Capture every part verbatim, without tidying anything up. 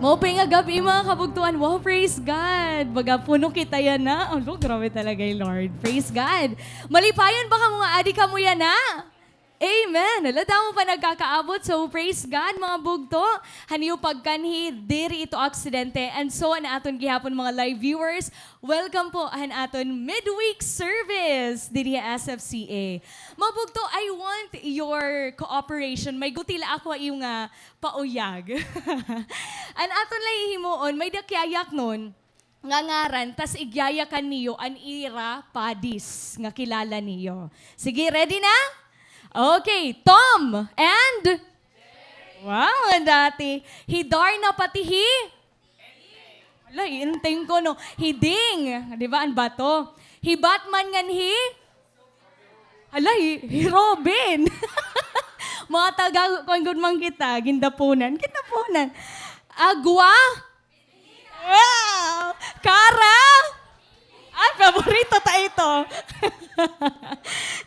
Maupay nga gab-i, mga kabugtoan. Wow, praise God. Baga puno kita yana. Alo, grabe talaga hi Lord. Praise God. Malipayon ba kamo nga adi kamo yana? Amen. Hala, damo pa nagkakaabot. So, praise God, mga bugto. Han iyo pagkanhi, diri ito aksidente. And so, an aton gihapon mga live viewers, welcome po han aton midweek service didi ha S F C A. Mga bugto, I want your cooperation. May guti la ako ha iyo nga pauyag. An aton la hihimuon, may-ada ak yayaknon nga ngaran, tas igyayakan niyo an ira padis nga kilala niyo. Sige, ready na? Okay, Tom and, wow, an dati. Hi Darna pati hi, hala, iinting ko, no? Hi Ding, di ba, an bato? Hi Batman ngan hi, hala, hi, hi Robin. Mga taga, kuan gud man kita, Gindapunan. Gindapunan. Agua. Wow! Kara? Ay, paborito ta ito.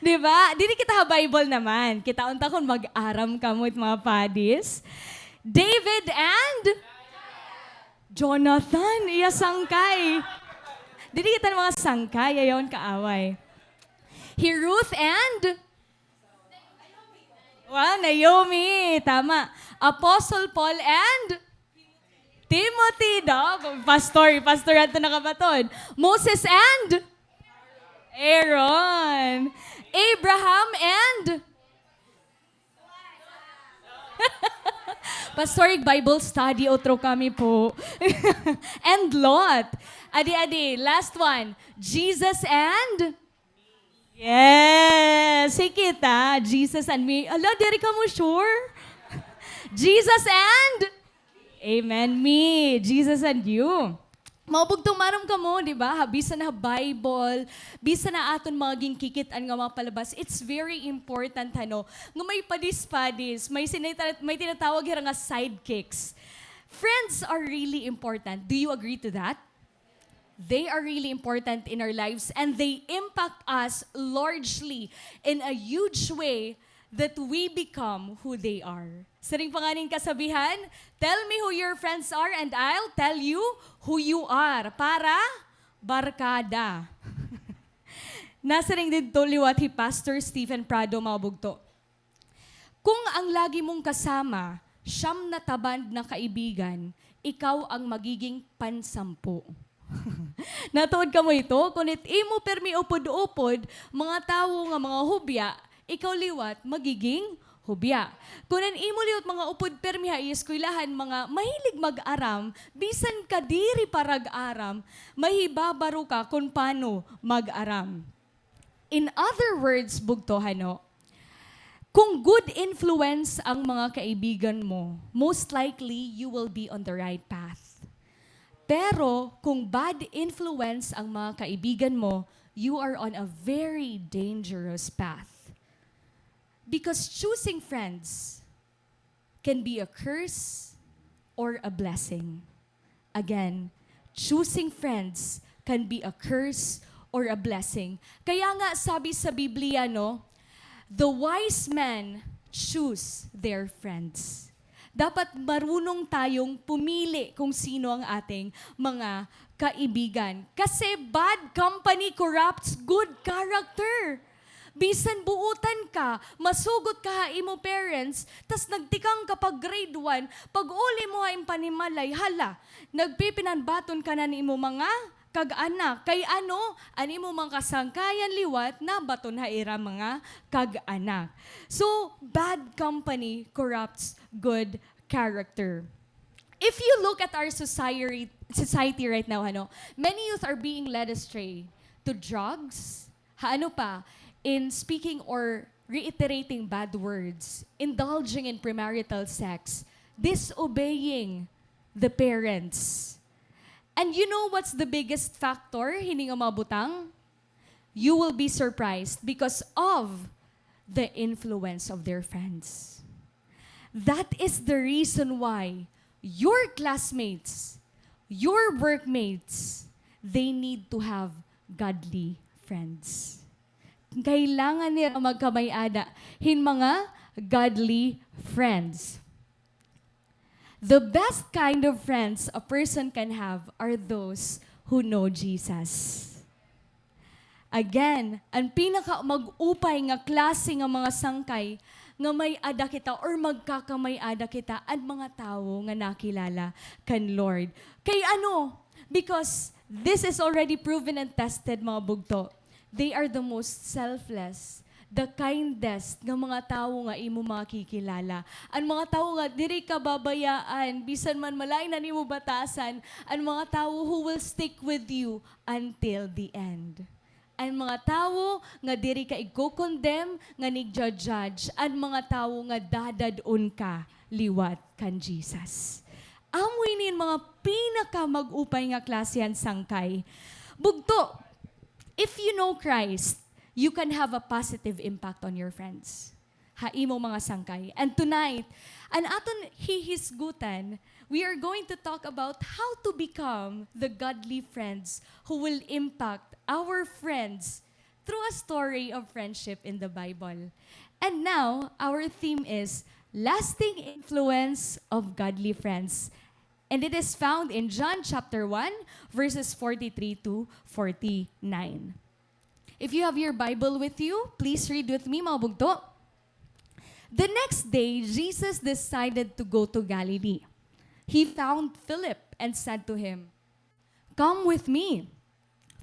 Di ba? Diri kita ha Bible naman. Kitaon ta kon mag-aram kamo it mga padis. David and Jonathan, iya sangkay. Diri kita mga sangkay, ayaw kaaway. Hi Ruth and, wow, Naomi. Tama. Apostle Paul and Timothy. Daw, pastor, pastor adto nakabaton. Moses and Aaron. Abraham and Pastor, Bible study, otro kami po. And Lot. Adi, adi, last one. Jesus and? Yes, hi kita. Jesus and me. Hala, diri kamo sure? Jesus and? Amen. Me. Jesus and you. Mga bugto, maaram kamo, di ba? Ha, bisan ha Bible, bisan ha aton mga ginkikit-an nga mga palabas, it's very important, ano, nga may padis-padis, may sinita-, may tinatawag hira nga sidekicks. Friends are really important. Do you agree to that? They are really important in our lives and they impact us largely in a huge way that we become who they are. Siring pa ngani an kasabihan, "Tell me who your friends are and I'll tell you who you are." Para barkada. Nasiring didto liwat hi Pastor Stephen Prado, mga bugto. Kung ang lagi mong kasama, siyam na tamad na kaibigan, ikaw ang magiging pansampu. Natuod kamo ito? Kun it imo pirmi upod-upod, mga tawo nga mga hubya, ikaw liwat magiging hubya. Kun an imo liwat mga upod pirmi ha eskwelahan, mga mahilig mag-aram, bisan ka diri parag-aram, mahibabaro ka kun paano mag-aram. In other words, bugto, hano, kung good influence ang mga kaibigan mo, most likely you will be on the right path. Pero kung bad influence ang mga kaibigan mo, you are on a very dangerous path. Because choosing friends can be a curse or a blessing. Again, choosing friends can be a curse or a blessing. Kaya nga, sabi sa Biblia, no, "The wise men choose their friends." Dapat marunong tayong pumili kung sino ang ating mga kaibigan. Kasi bad company corrupts good character. Bisan buotan ka, masugot ka ha imo parents, tas nagtikang ka pa grade one, pag-uli mo ha im panimalay, hala, nagpipinanbaton ka na ni imo mga kag-anak. Kay ano, an imo mga kasangkayan liwat, nabaton ha ira mga kag-anak. So, bad company corrupts good character. If you look at our society, society right now, ano, many youth are being led astray to drugs, ha, ano pa, in speaking or reiterating bad words, indulging in premarital sex, disobeying the parents. And you know what's the biggest factor hini nga mga butang? You will be surprised because of the influence of their friends. That is the reason why your classmates, your workmates, they need to have godly friends. Kailangan nira magkamay-ada hin mga godly friends. The best kind of friends a person can have are those who know Jesus. Again, an pinaka mag-upay nga klase nga mga sangkay nga may-ada kita or magkakamay-ada kita, an mga tawo nga nakilala kan Lord. Kay ano? Because this is already proven and tested, mga bugto. They are the most selfless, the kindest nga mga tawo nga imo makikilala. An mga tawo nga diri ka babayaan, bisan man malain an imo batasan, an mga tawo who will stick with you until the end. An mga tawo nga diri ka igko-condemn, nga nigja-judge, an mga tawo nga dadad-on ka liwat kan Jesus. Amo ini an mga pinaka mag-upay nga klase han sangkay. Bugto, if you know Christ, you can have a positive impact on your friends. Ha imo mga sangkay. And tonight, an aton hihisgutan, we are going to talk about how to become the godly friends who will impact our friends through a story of friendship in the Bible. And now, our theme is lasting influence of godly friends. And it is found in John chapter one, verses forty-three to forty-nine. If you have your Bible with you, please read with me, mga bugto. The next day, Jesus decided to go to Galilee. He found Philip and said to him, "Come with me."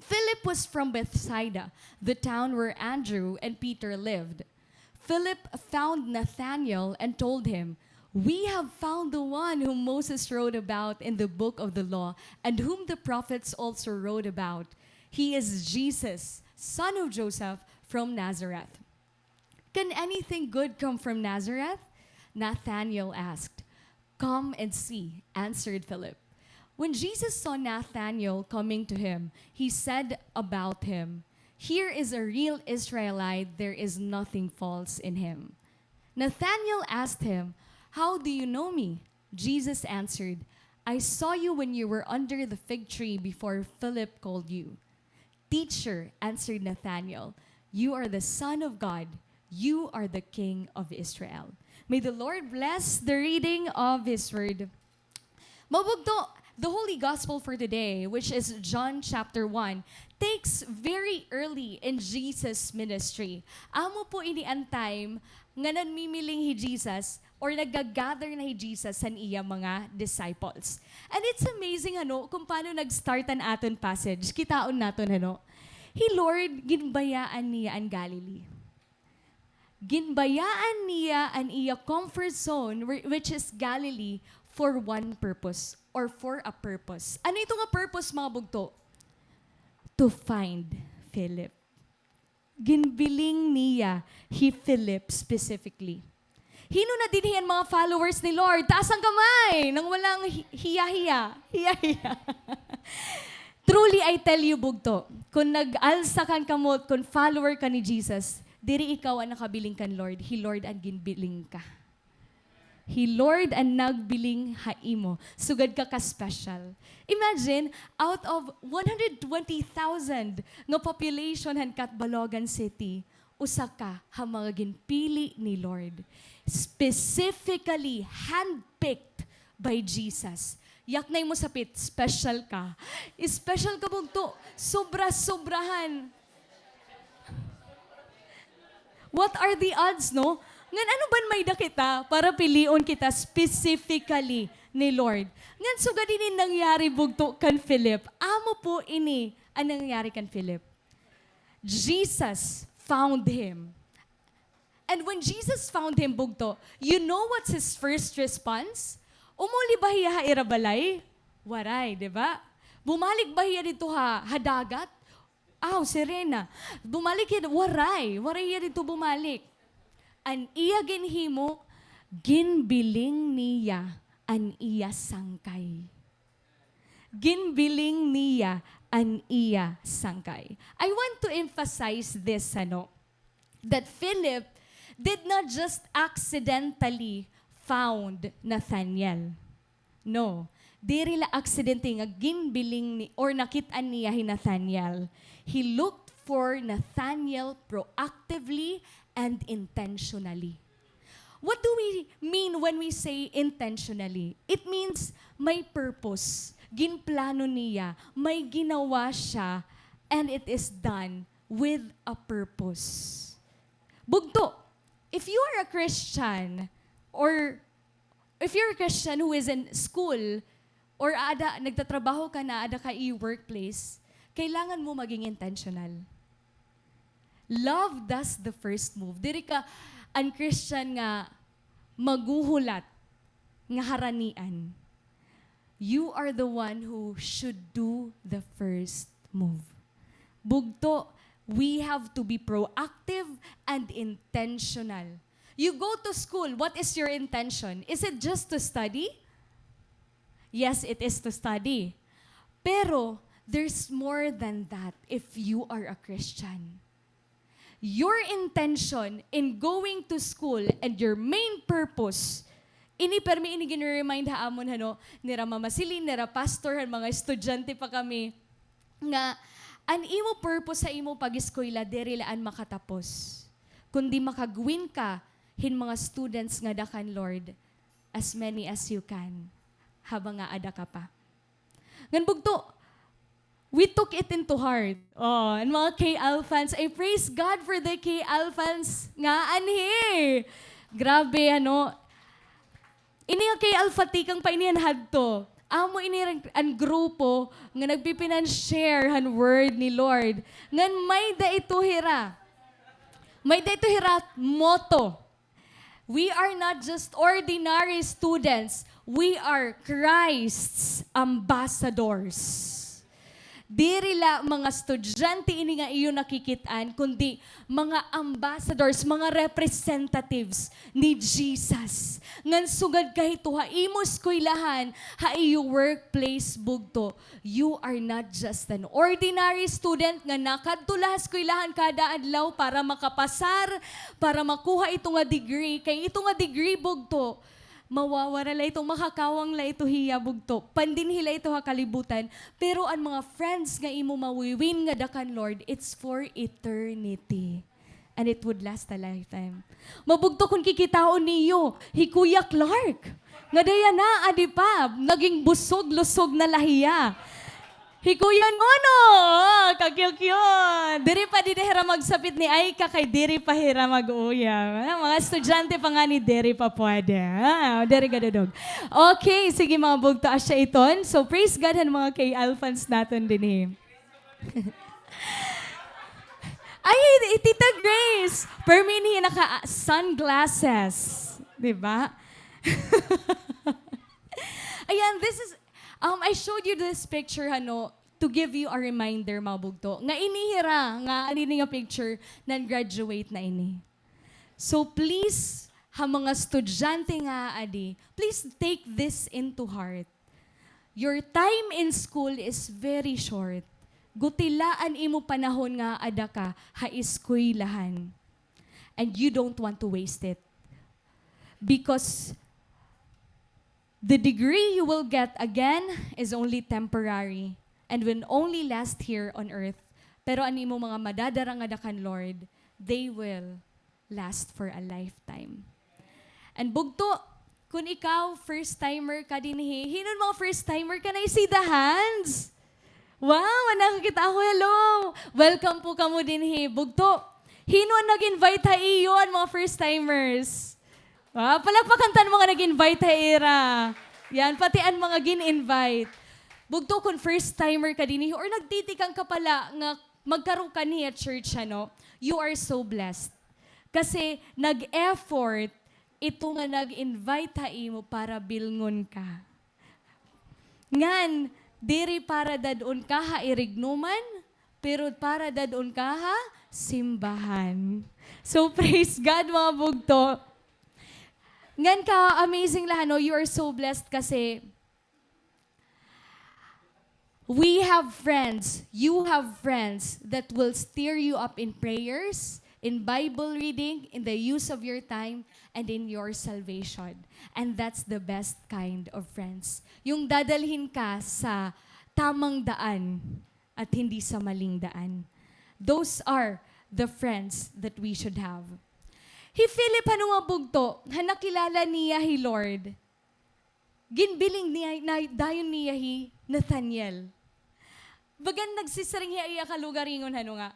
Philip was from Bethsaida, the town where Andrew and Peter lived. Philip found Nathanael and told him, "We have found the one whom Moses wrote about in the book of the law, and whom the prophets also wrote about. He is Jesus, son of Joseph, from Nazareth." "Can anything good come from Nazareth?" Nathanael asked. "Come and see," answered Philip. When Jesus saw Nathanael coming to him, he said about him, "Here is a real Israelite, there is nothing false in him." Nathanael asked him, "How do you know me?" Jesus answered, "I saw you when you were under the fig tree before Philip called you." "Teacher," answered Nathanael, "you are the Son of God. You are the King of Israel." May the Lord bless the reading of His Word. Mga bugto, the Holy Gospel for today, which is John chapter one, takes very early in Jesus' ministry. Amo po ini an time nga nanmimiling hi Jesus or nagga-gather na hi Jesus han iya mga disciples. And it's amazing, ano, kung paano nag-start an aton passage. Kitaon naton, ano. Hi Lord, ginbayaan niya an Galilee. Ginbayaan niya an iya comfort zone, whi-, which is Galilee, for one purpose or for a purpose. Ano ito nga purpose, mga bugto? To find Philip. Ginbiling niya hi Philip specifically. Hin-o na dinhi an mga followers ni Lord? Taas ang kamay ng walang hi-, hiya-hiya. Hiya-hiya. Truly, I tell you, bugto, kun nag-alsa kan kamot, kun follower ka ni Jesus, diri ikaw an nakabiling kan Lord, hi Lord an ginbiling ka. Hi Lord an nagbiling ha imo. Sugad ka ka-special. Imagine, out of one hundred twenty thousand nga population han Catbalogan City, usa ka ha mga ginpili ni Lord. Specifically handpicked by Jesus. Yaknay mo sapit, special ka. Special ka, bugto. Sobra-sobrahan. What are the odds, no? Ngan ano ban may-ada kita para pilion kita specifically ni Lord? Ngan sugad ini nangyari, bugto, kan Philip. Amo po ini an nangyari kan Philip. Jesus found him. And when Jesus found him, bugto, you know what's his first response? Umuli ba hiya ha ira balay? Waray, di ba? Bumalik ba hiya didto ha, ha dagat? Aw, sirena. Bumalik hiya, waray. Waray hiya didto bumalik. An iya ginhimo, ginbiling niya an iya sangkay. Ginbiling niya an iya sangkay. I want to emphasize this, ano, that Philip did not just accidentally found Nathanael. No. Diri la aksidente nga ginbiling ni, or nakit-an niya hi Nathanael. He looked for Nathanael proactively and intentionally. What do we mean when we say intentionally? It means may purpose. Ginplano niya, may ginawa siya, and it is done with a purpose. Bugto, if you are a Christian, or if you're a Christian who is in school, or aada, nagtatrabaho ka na, aada ka iyo workplace, kailangan mo maging intentional. Love does the first move. Diri ka an Christian nga maghuhulat nga haranian. You are the one who should do the first move. Bugto, we have to be proactive and intentional. You go to school, what is your intention? Is it just to study? Yes, it is to study. Pero, there's more than that if you are a Christian. Your intention in going to school and your main purpose, ini permi ini gin-remind ha amon, hano, nira Mama Celine, nira pastor, han mga estudyante pa kami, nga an imo purpose sa imo pag-eskwela diri la an makatapos, kundi makag-win ka hin mga students ngada kan Lord, as many as you can, habang nga aada ka pa. Ngan bugto, we took it into heart. Oh, an mga K L fans, I praise God for the K L fans nga anhi. Grabe, ano. Ini nga K L fatigue pa ini an hadto. Amo ini an, an grupo nga nagpipinan-share han word ni Lord. Ngan may-ada ito hira. May-ada ito hira motto. We are not just ordinary students. We are Christ's ambassadors. Diri la mga estudyante ini nga iyo nakikit-an, kundi mga ambassadors, mga representatives ni Jesus. Ngan sugad kahito ha imo eskwelahan, ha iyo workplace, bugto, you are not just an ordinary student nga nakadto la ha eskwelahan kada adlaw para makapasar, para makuha ito nga degree. Kay ito nga degree, bugto, mawawara la ito, makakawang la ito hiya, bugto. Pandinhi la ito ha kalibutan. Pero an mga friends nga imo mawi-win ngada kan Lord, it's for eternity. And it would last a lifetime. Mabugto kon kikitaon niyo hi Kuya Clark. Ngada yana, adi pa, naging busog, lusog na la hiya. Hi Kuya Nono, oh, ka-cute-cute. Diri pa dinhi hira magsapit ni Aika kay diri pa hira mag-uyab. Ah, mga estudyante pa ngani, diri pa pwede. Ah, diri gadudog. Okay, sige mga bugto, asya iton. So, praise God han mga K L fans naton dinhi. Ay, hi Tita Grace! Permi ini naka-sunglasses. Di ba? Ayan, this is, um, I showed you this picture, hano, to give you a reminder, mga bugto, nga ini hira nga, an ini nga picture, nan-graduate na ini. So please, ha mga estudyante nga adi, please take this into heart. Your time in school is very short. Gutila an imo panahon nga aada ka ha eskwelahan. And you don't want to waste it. Because the degree you will get again is only temporary and will only last here on earth. Pero an imo mga madadara ngada kan Lord, they will last for a lifetime. And bugto, kun ikaw, first timer ka dinhi, hin-o an mga first timer ka? Can I see the hands? Wow, nakakita ako. Hello! Welcome po kamo dinhi. Bugto, hin-o an nag-invite ha iyo, an mga first timers? Wow, palakpakan ta an mga nag-invite ha ira. Yan, pati an mga gin-invite. Bugto, kun first timer ka dinhi, or nagtitikang ka pa la nga magkaroon ka niya church, ano, you are so blessed. Kasi nag-effort ito nga nag-invite ha imo para bilngon ka. Ngan, diri para dad-on ka ha irignuman, pero para dad-on ka ha simbahan. So, praise God, mga bugto. Ngan ka-amazing la, no? You are so blessed kasi we have friends, you have friends that will stir you up in prayers, in Bible reading, in the use of your time, and in your salvation. And that's the best kind of friends. Yung dadalhin ka sa tamang daan at hindi sa maling daan. Those are the friends that we should have. Hi Philip, han mga bugto, han nakilala niya hi Lord, ginbiling niya, na, dayon niya hi Nathaniel. Bagan nagsisiring hiya iya kalugaringon, hano nga,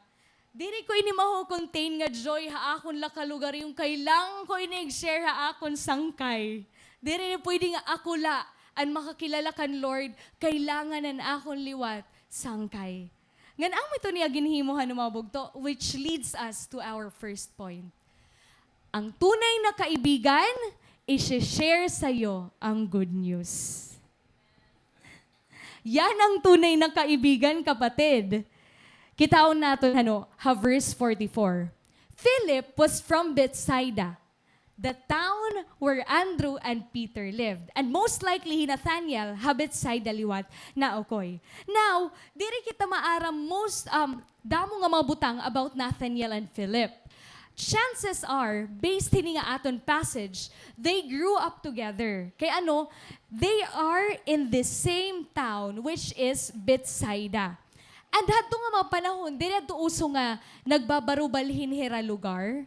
"Diri ko ini maho-contain nga joy ha akon la kalugaringon, kailangan ko ini ig-share ha akon sangkay. Diri ini pwede nga ako la an makakilala kan Lord, kailangan an akon liwat sangkay." Ngan amo ito niya ginhimo, hano mga bugto, which leads us to our first point. Ang tunay na kaibigan, isi-share sa'yo ang good news. Yan ang tunay na kaibigan, kapatid. Kitaon naton, hano, ha verse forty-four. Philip was from Bethsaida, the town where Andrew and Peter lived. And most likely, hi Nathaniel, ha Bethsaida liwat naukoy. Now, diri kita maaram most, um, damo nga mga butang about Nathaniel and Philip. Chances are, based hini nga aton passage, they grew up together. Kay ano, they are in the same town, which is Bethsaida. And hadto nga mga panahon, diri hadto uso nga nagbabarubalhin hira lugar.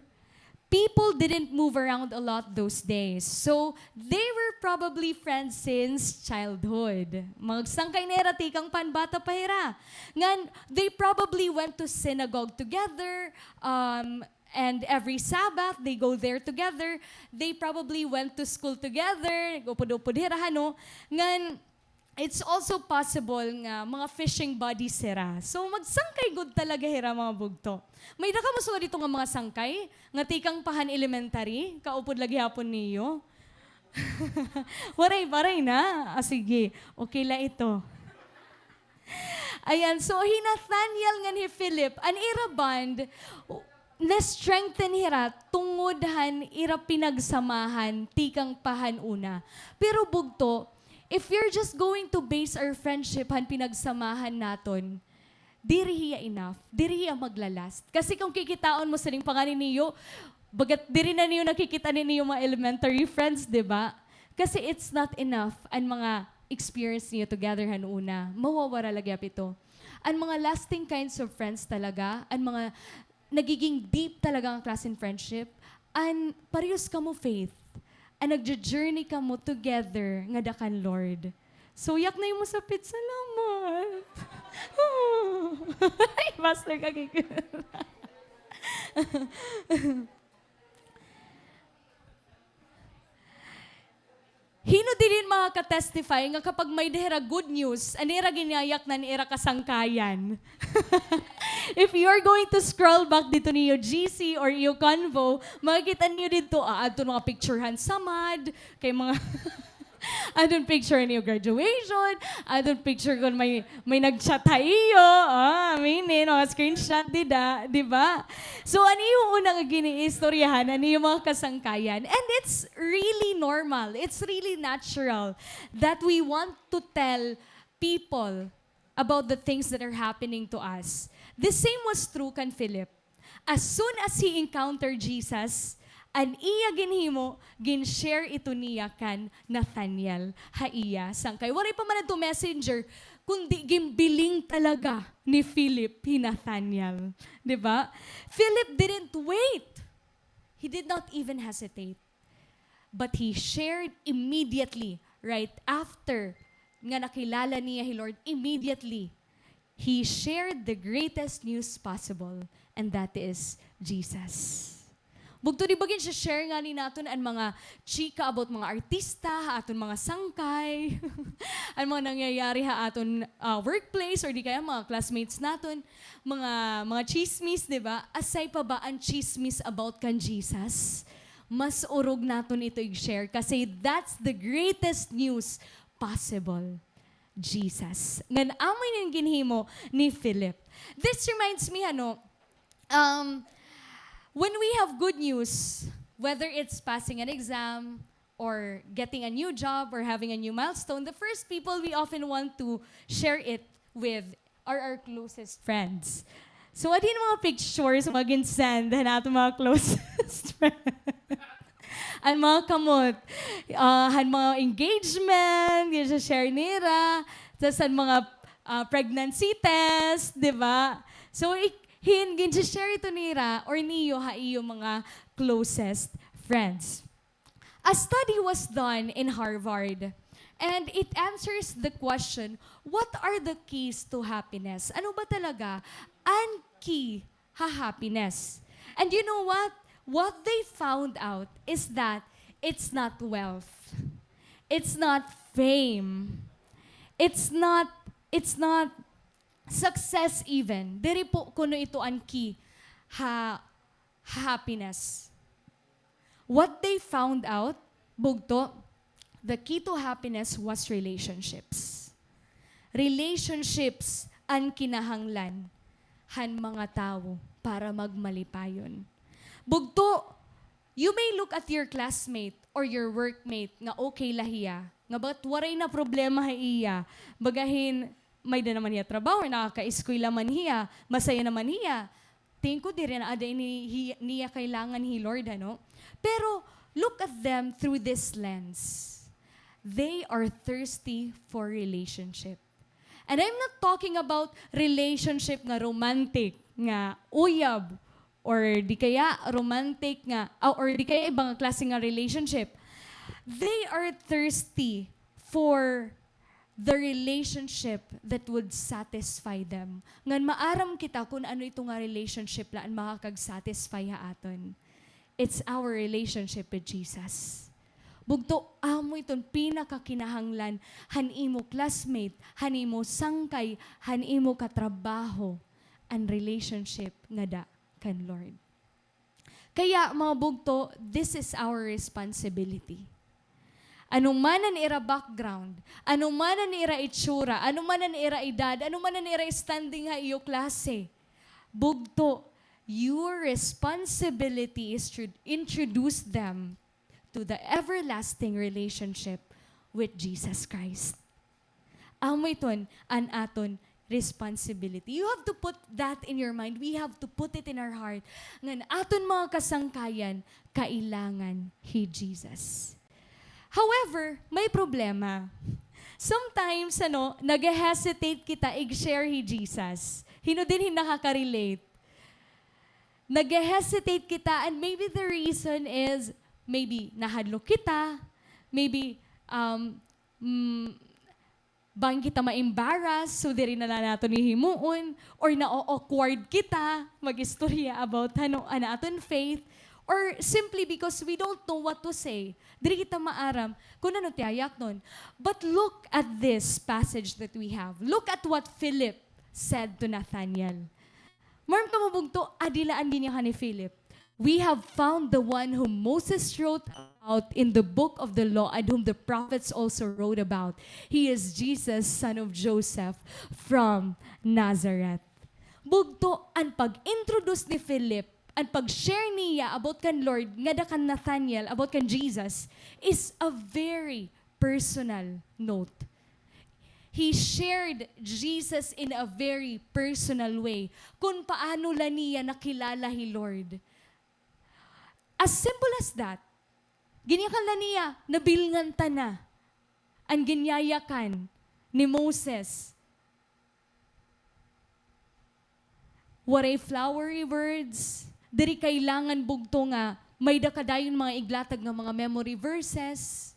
People didn't move around a lot those days. So, they were probably friends since childhood. Magsangkay na hira tikang panbata pa hira. Ngan, they probably went to synagogue together, um, and every Sabbath, they go there together. They probably went to school together. Nag-upod-upod hira, hano? Ngan, it's also possible nga mga fishing buddies hira. So, magsangkay gud talaga hira, mga bugto. May-ada kamo sugad didto nga mga sangkay, nga tikang pa han elementary, kaupod la gihapon niyo? Waray, waray na. Ah, sige. Okay la ito. Ayan, so hi Nathaniel ngan hi Philip, an ira bond, na-strengthen hira tungod han ira pinagsamahan tikang pa han una. Pero bugto, if we're just going to base our friendship han pinagsamahan naton, diri hiya enough, diri hiya magla-last. Kasi kung kikitaon mo siring pa ngani niyo, bagat diri na niyo nakikita an iyo mga elementary friends, di ba? Kasi it's not enough an mga experience niyo together han una. Mawawara la gihap ito. An mga lasting kinds of friends talaga, an mga nagiging deep talaga nga klase hin friendship, an parehas kamo faith, an nagjo-journey kamo together ngada kan Lord. So, yak na imo sapit, salamat. Ay, pastor ka, gig-, Hin-o dinhi makaka-testify nga kapag may-ada hira good news, an ira ginayaknan ira kasangkayan? If you're going to scroll back didto niyo G C or iyo convo, makikita niyo didto, ah, adton mga picture han samad, kay mga adton picture han iyo graduation, adton picture kon may May nag-chat ha iyo, ah, aminin, mga screenshot dida, di ba? So, an iyo una nga giniistoryahan, an iyo mga kasangkayan. And it's really normal, it's really natural that we want to tell people about the things that are happening to us. The same was true kan Philip. As soon as he encountered Jesus, an iya ginhimo, gin-share ito niya kan Nathaniel ha iya sangkay. Waray pa man adto messenger, kundi ginbiling talaga ni Philip hi Nathaniel. Di ba? Philip didn't wait. He did not even hesitate. But he shared immediately, right after nga nakilala niya hi Lord, immediately, he shared the greatest news possible, and that is Jesus. Bugto, di ba, gin-share ngani naton an mga chika about mga artista ha aton mga sangkay, an mga nangyayari ha aton, ah, workplace, or di kaya mga classmates naton, mga, mga chismis, di ba? Asay pa ba an chismis about kan Jesus? Mas urog naton ito ig-share kasi that's the greatest news possible. Jesus. Ngan amo ini an ginhimo ni Philip. This reminds me, ano, um, when we have good news, whether it's passing an exam or getting a new job or having a new milestone, the first people we often want to share it with are our closest friends. So, adi an mga pictures nga gin-send han aton mga closest friends. An mga kamot, ah, han mga engagement, gin-share nira. Tas an mga, ah, pregnancy test, di ba? So, ik-, Hin, gin-share ito nira or niyo ha iyo mga closest friends. A study was done in Harvard, and it answers the question, what are the keys to happiness? Ano ba talaga an key ha happiness? And you know what? What they found out is that it's not wealth. It's not fame. It's not, it's not success even. Diri po kuno ito an key ha, ha happiness. What they found out, bugto, the key to happiness was relationships. Relationships an kinahanglan han mga tawo para magmalipayon. Bugto, you may look at your classmate or your workmate nga okay la hiya, nga ba't waray na problema ha iya, baga hin may-ada naman hiya trabaho, nakakaeskwela man hiya, masaya naman hiya. Tingin ko diri na ada ini hi-, niya kailangan hi Lord, ano? Pero look at them through this lens. They are thirsty for relationship. And I'm not talking about relationship nga romantic, nga uyab, or di kaya romantic nga, ah, or di kaya iba nga klase nga relationship. They are thirsty for the relationship that would satisfy them. Ngan maaram kita kun ano ito nga relationship la an makakag-satisfy ha aton. It's our relationship with Jesus. Bugto, amo iton pinakakinahanglan han imo classmate, han imo sangkay, han imo katrabaho, an relationship ngada kan Lord. Kaya, mga bugto, this is our responsibility. Ano man an ira background, ano man an ira itsura, ano man an ira edad, ano man an ira standing ha iyo klase, bugto, your responsibility is to introduce them to the everlasting relationship with Jesus Christ. Amo iton an aton responsibility. You have to put that in your mind. We have to put it in our heart. Nga an aton mga kasangkayan, kailangan hi Jesus. However, may problema. Sometimes, ano, nag-hesitate kita ig-share hi Jesus. Hin-o dinhi nakaka-relate? Nag-hesitate kita, and maybe the reason is, maybe nahadlok kita, maybe, um, mm, bangin kita ma-embarrass, so diri na la naton hihimuon, or na-awkward kita mag-istorya about, ano, an aton faith, or simply because we don't know what to say. Diri kita maaram kun ano it iya yaknon. But look at this passage that we have. Look at what Philip said to Nathanael. Maaram kamo, bugto, adi la an ginyakan ni Philip. "We have found the one whom Moses wrote about in the book of the law and whom the prophets also wrote about. He is Jesus, son of Joseph, from Nazareth." Bugto, an pag-introduce ni Philip, an pag-share niya about kan Lord, ngada kan Nathanael, about kan Jesus, is a very personal note. He shared Jesus in a very personal way, kun paano la niya nakilala hi Lord. As simple as that. Ginyakan la niya, nabilngan ta na an ginyayakan ni Moses. Waray flowery words. Diri kailangan, bugto, nga may-ada ka dayon mga iglatag nga mga memory verses.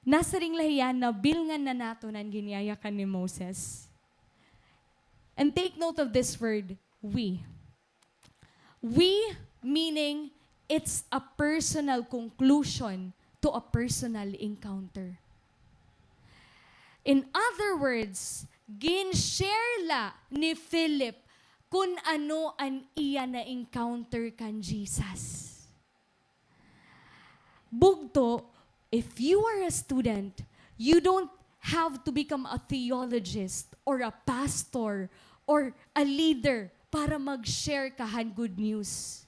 Nasiring la hiya, nabilngan na naton an ginyayakan ni Moses. And take note of this word, "we." "We," meaning it's a personal conclusion to a personal encounter. In other words, gin-share la ni Philip kun ano an iya na-encounter kan Jesus. Bugto, if you are a student, you don't have to become a theologist or a pastor or a leader para mag-share ka han good news.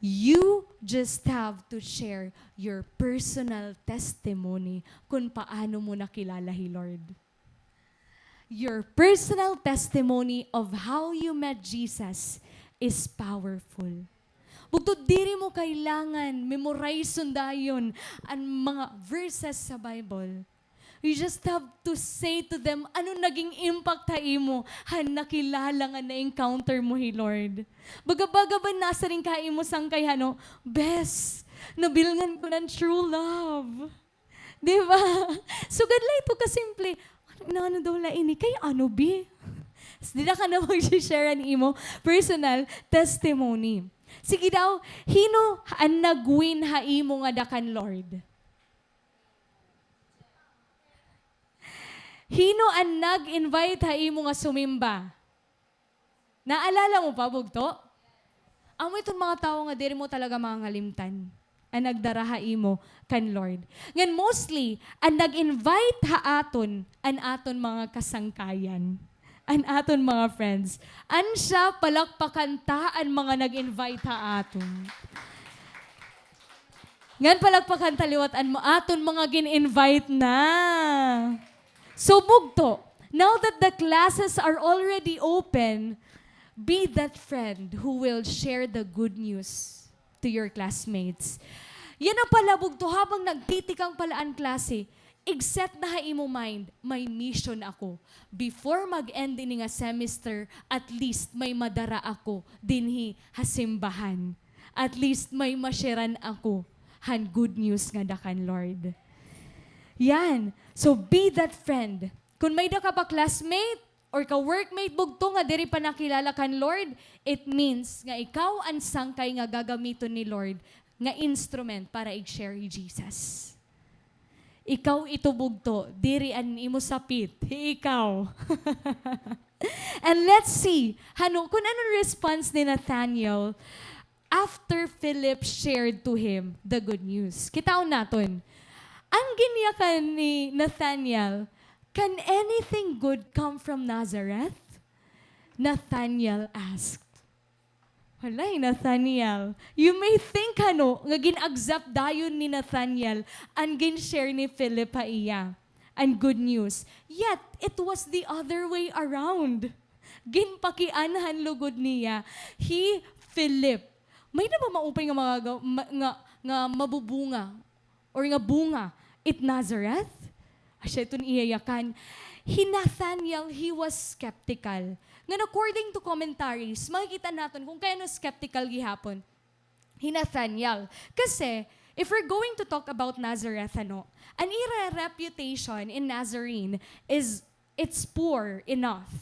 You just have to share your personal testimony kun paano mo nakilala hi Lord. Your personal testimony of how you met Jesus is powerful. Bugto, diri mo kailangan memorize-on dayon an mga verses sa Bible. You just have to say to them, ano naging impact ha imo han nakilala ngan na-encounter mo hi Lord? Baga-baga ba nasiring ka ha imo sangkay, ano, "Bes, nabilngan ko ng true love." Di ba? Sugad la ito kasimple. Ano, ano daw la ini? Kay ano, bi? Dida ka na mag-share an imo personal testimony. Sige daw, hin-o an nag-win ha imo nga da kan Lord? Hin-o an nag-invite ha imo nga sumimba? Naalala mo pa, bugto? Amo iton mga tawo nga diri mo talaga mangangalimtan an nagdara ha imo kan Lord. Ngan mostly, an nag-invite ha aton, an aton mga kasangkayan, an aton mga friends. Asya, palakpakan ta an mga nag-invite ha aton. Ngan palakpakan ta liwat an ma-, aton mga gin-invite na. So, bugto, now that the classes are already open, be that friend who will share the good news to your classmates. Yana pala, bugto, habang nagtitikang pala an klase, i-set na ha imo mind, may mission ako. Before mag-end ini nga semester, at least may madara ako dinhi ha simbahan. At least may ma-share-an ako han good news nga da kan Lord. Yan. So, be that friend. Kun may da ka pa classmate or ka-workmate bugto nga diri pa nakilala kan Lord, it means nga ikaw an sangkay nga gagamiton ni Lord nga instrument para i-share hi Jesus. Ikaw ito bugto, diri an imo sapit, hi ikaw. And let's see, hano, kun ano response ni Nathanael after Philip shared to him the good news. Kitaon naton. An ginyakan ni Nathanael, "Can anything good come from Nazareth?" Nathanael asked. Hala, hi Nathanael. You may think, hano, nga gin-accept dayon ni Nathanael an gin-share ni Philip ha iya, an good news. Yet, it was the other way around. Ginpakian han lugod niya hi Philip. May-ada ba maupay nga mga ga-, ma-, nga, nga mabubunga or nga bunga it Nazareth? Asya iton iya yakan. Hi Nathanael, he was skeptical. Ngan according to commentaries, makikita naton kun kay ano skeptical gihapon hi Nathanael. Kasi, if we're going to talk about Nazareth, ano, an ira reputation in Nazarene is, it's poor enough.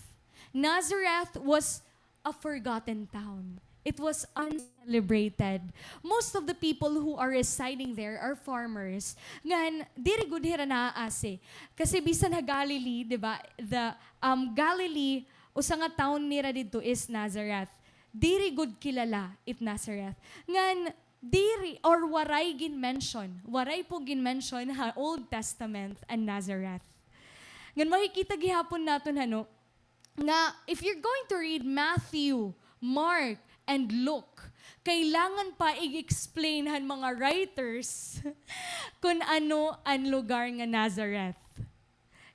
Nazareth was a forgotten town. It was uncelebrated. Most of the people who are residing there are farmers. Ngan, diri gud hira naaasi. Kasi bisan ha Galilee, di ba? The, um, Galilee, usa nga town nira didto is Nazareth. Diri gud kilala it Nazareth. Ngan, diri or waray gin-mention. Waray po gin-mention ha Old Testament an Nazareth. Ngan makikita gihapon naton, hano, nga if you're going to read Matthew, Mark, and Luke, kailangan pa i-explain han mga writers kun ano an lugar nga Nazareth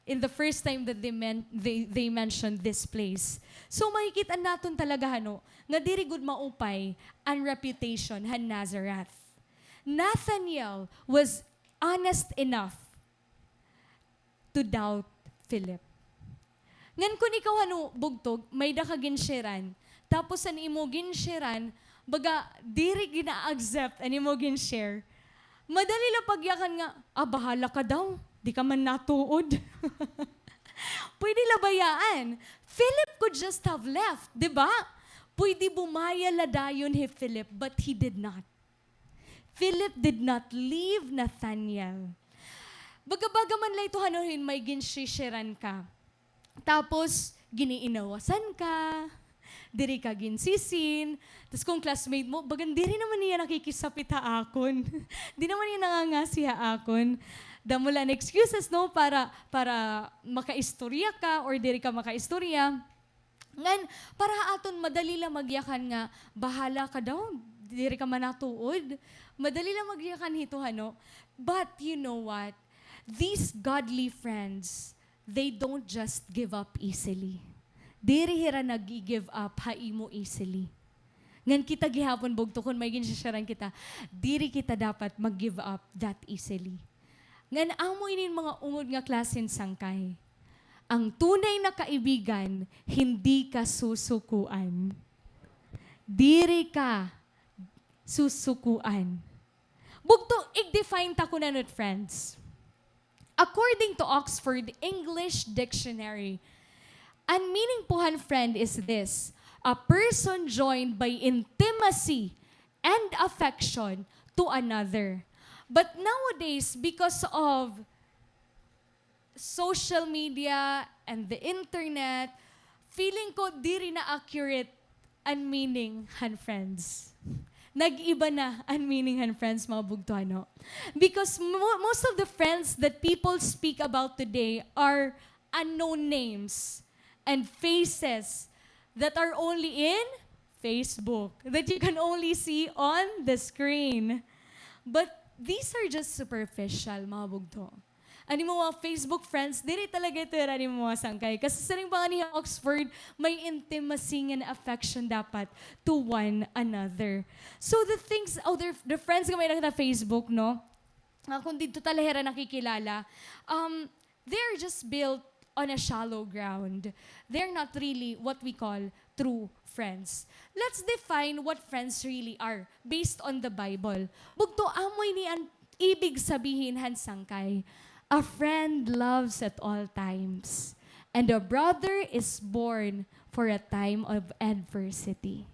in the first time that they men-, they, they mentioned this place. So, makikita naton talaga, hano, nga diri gud maupay an reputation han Nazareth. Nathanael was honest enough to doubt Philip. Ngan kun ikaw, hano, bugtog, may-ada ka gin-share-an, tapos an imo gin-share-an, baga, diri gina-accept an imo gin-share. Madali la pagyakan nga, "Ah, bahala ka daw. Di ka man natuod." Pwede la bayaan. Philip could just have left, di ba? Pwede bumaya la dayon hi Philip, but he did not. Philip did not leave Nathanael. Baga-baga man la ito, hano, hin may gin-share-an ka. Tapos, gin-iinawasan ka, diri ka ginsisin. Tas kun classmate mo, bagan diri naman niya nakikisapit ha akon. Di naman niya nangangasi ha akon. Damo la an excuses, no, para, para makaistorya ka or diri ka makaistorya. Ngan, para ha aton, madali la magyakan nga, "Bahala ka daw, diri ka man natuod." Madali la magyakan hito, hano. But you know what? These godly friends, they don't just give up easily. Diri hira nag-give up ha imo easily. Ngan kita gihapon, bugto, kun may gin-share-an kita, diri kita dapat mag-give up that easily. Ngan amo ini an mga ungod nga klase hin sangkay. Ang tunay na kaibigan, hindi ka susukuan. Diri ka susukuan. Bugto, ig-define ta kuno hin friends. According to Oxford English Dictionary, an meaning po han friend is this, a person joined by intimacy and affection to another. But nowadays, because of social media and the internet, feeling ko diri na accurate an meaning han friends. Nag-iba na an meaning han friends, mga bugto, ano? Because mo-, most of the friends that people speak about today are unknown names and faces that are only in Facebook, that you can only see on the screen. But these are just superficial, mga bugto. An imo mga Facebook friends, diri talaga ito hira an imo mga sangkay. Kasi siring pa ngani hi Oxford, may intimacy ngan affection dapat to one another. So the things, oh, the, the friends nga may-ada kita ha Facebook, no? Nga kon didto ta la hira nakikilala, um, they're just built on a shallow ground. They're not really what we call true friends. Let's define what friends really are based on the Bible. Bugto, amo ini an ibig sabihin han sangkay. A friend loves at all times, and a brother is born for a time of adversity.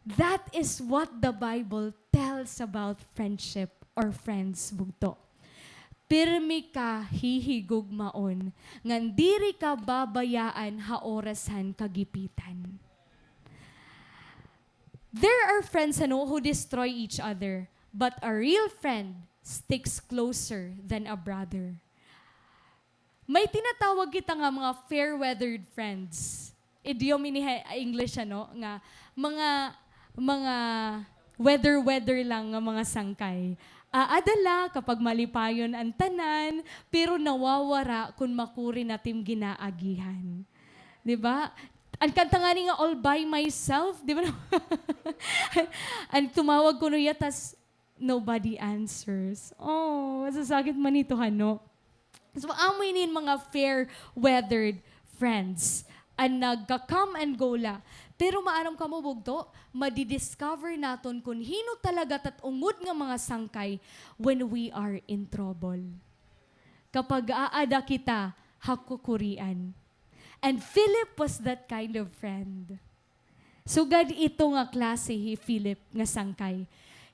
That is what the Bible tells about friendship or friends, bugto. Pirmi ka hihigugmaon, ngan diri ka babayaan ha oras han kagipitan. There are friends, ano, who destroy each other, but a real friend sticks closer than a brother. May tinatawag kita nga mga fair-weathered friends. Idiom ini ha English, ano, nga mga, mga weather-weather lang nga mga sangkay. Aada la kapag malipayon an tanan, pero nawawara kon makuri na it im ginaagihan. Di ba? An kanta ngani nga All by Myself, di ba? An tumawag kuno hiya, tas nobody answers. Oh, masasakit man ito, ano? So, amo ini an mga fair-weathered friends. An nagka-come and go la. Pero maaram kamo, bugto, madi-discover naton kon hin-o talaga it at ungod nga mga sangkay when we are in trouble. Kapag aada kita ha kukurian. And Philip was that kind of friend. Sugad ito nga klase hi Philip nga sangkay.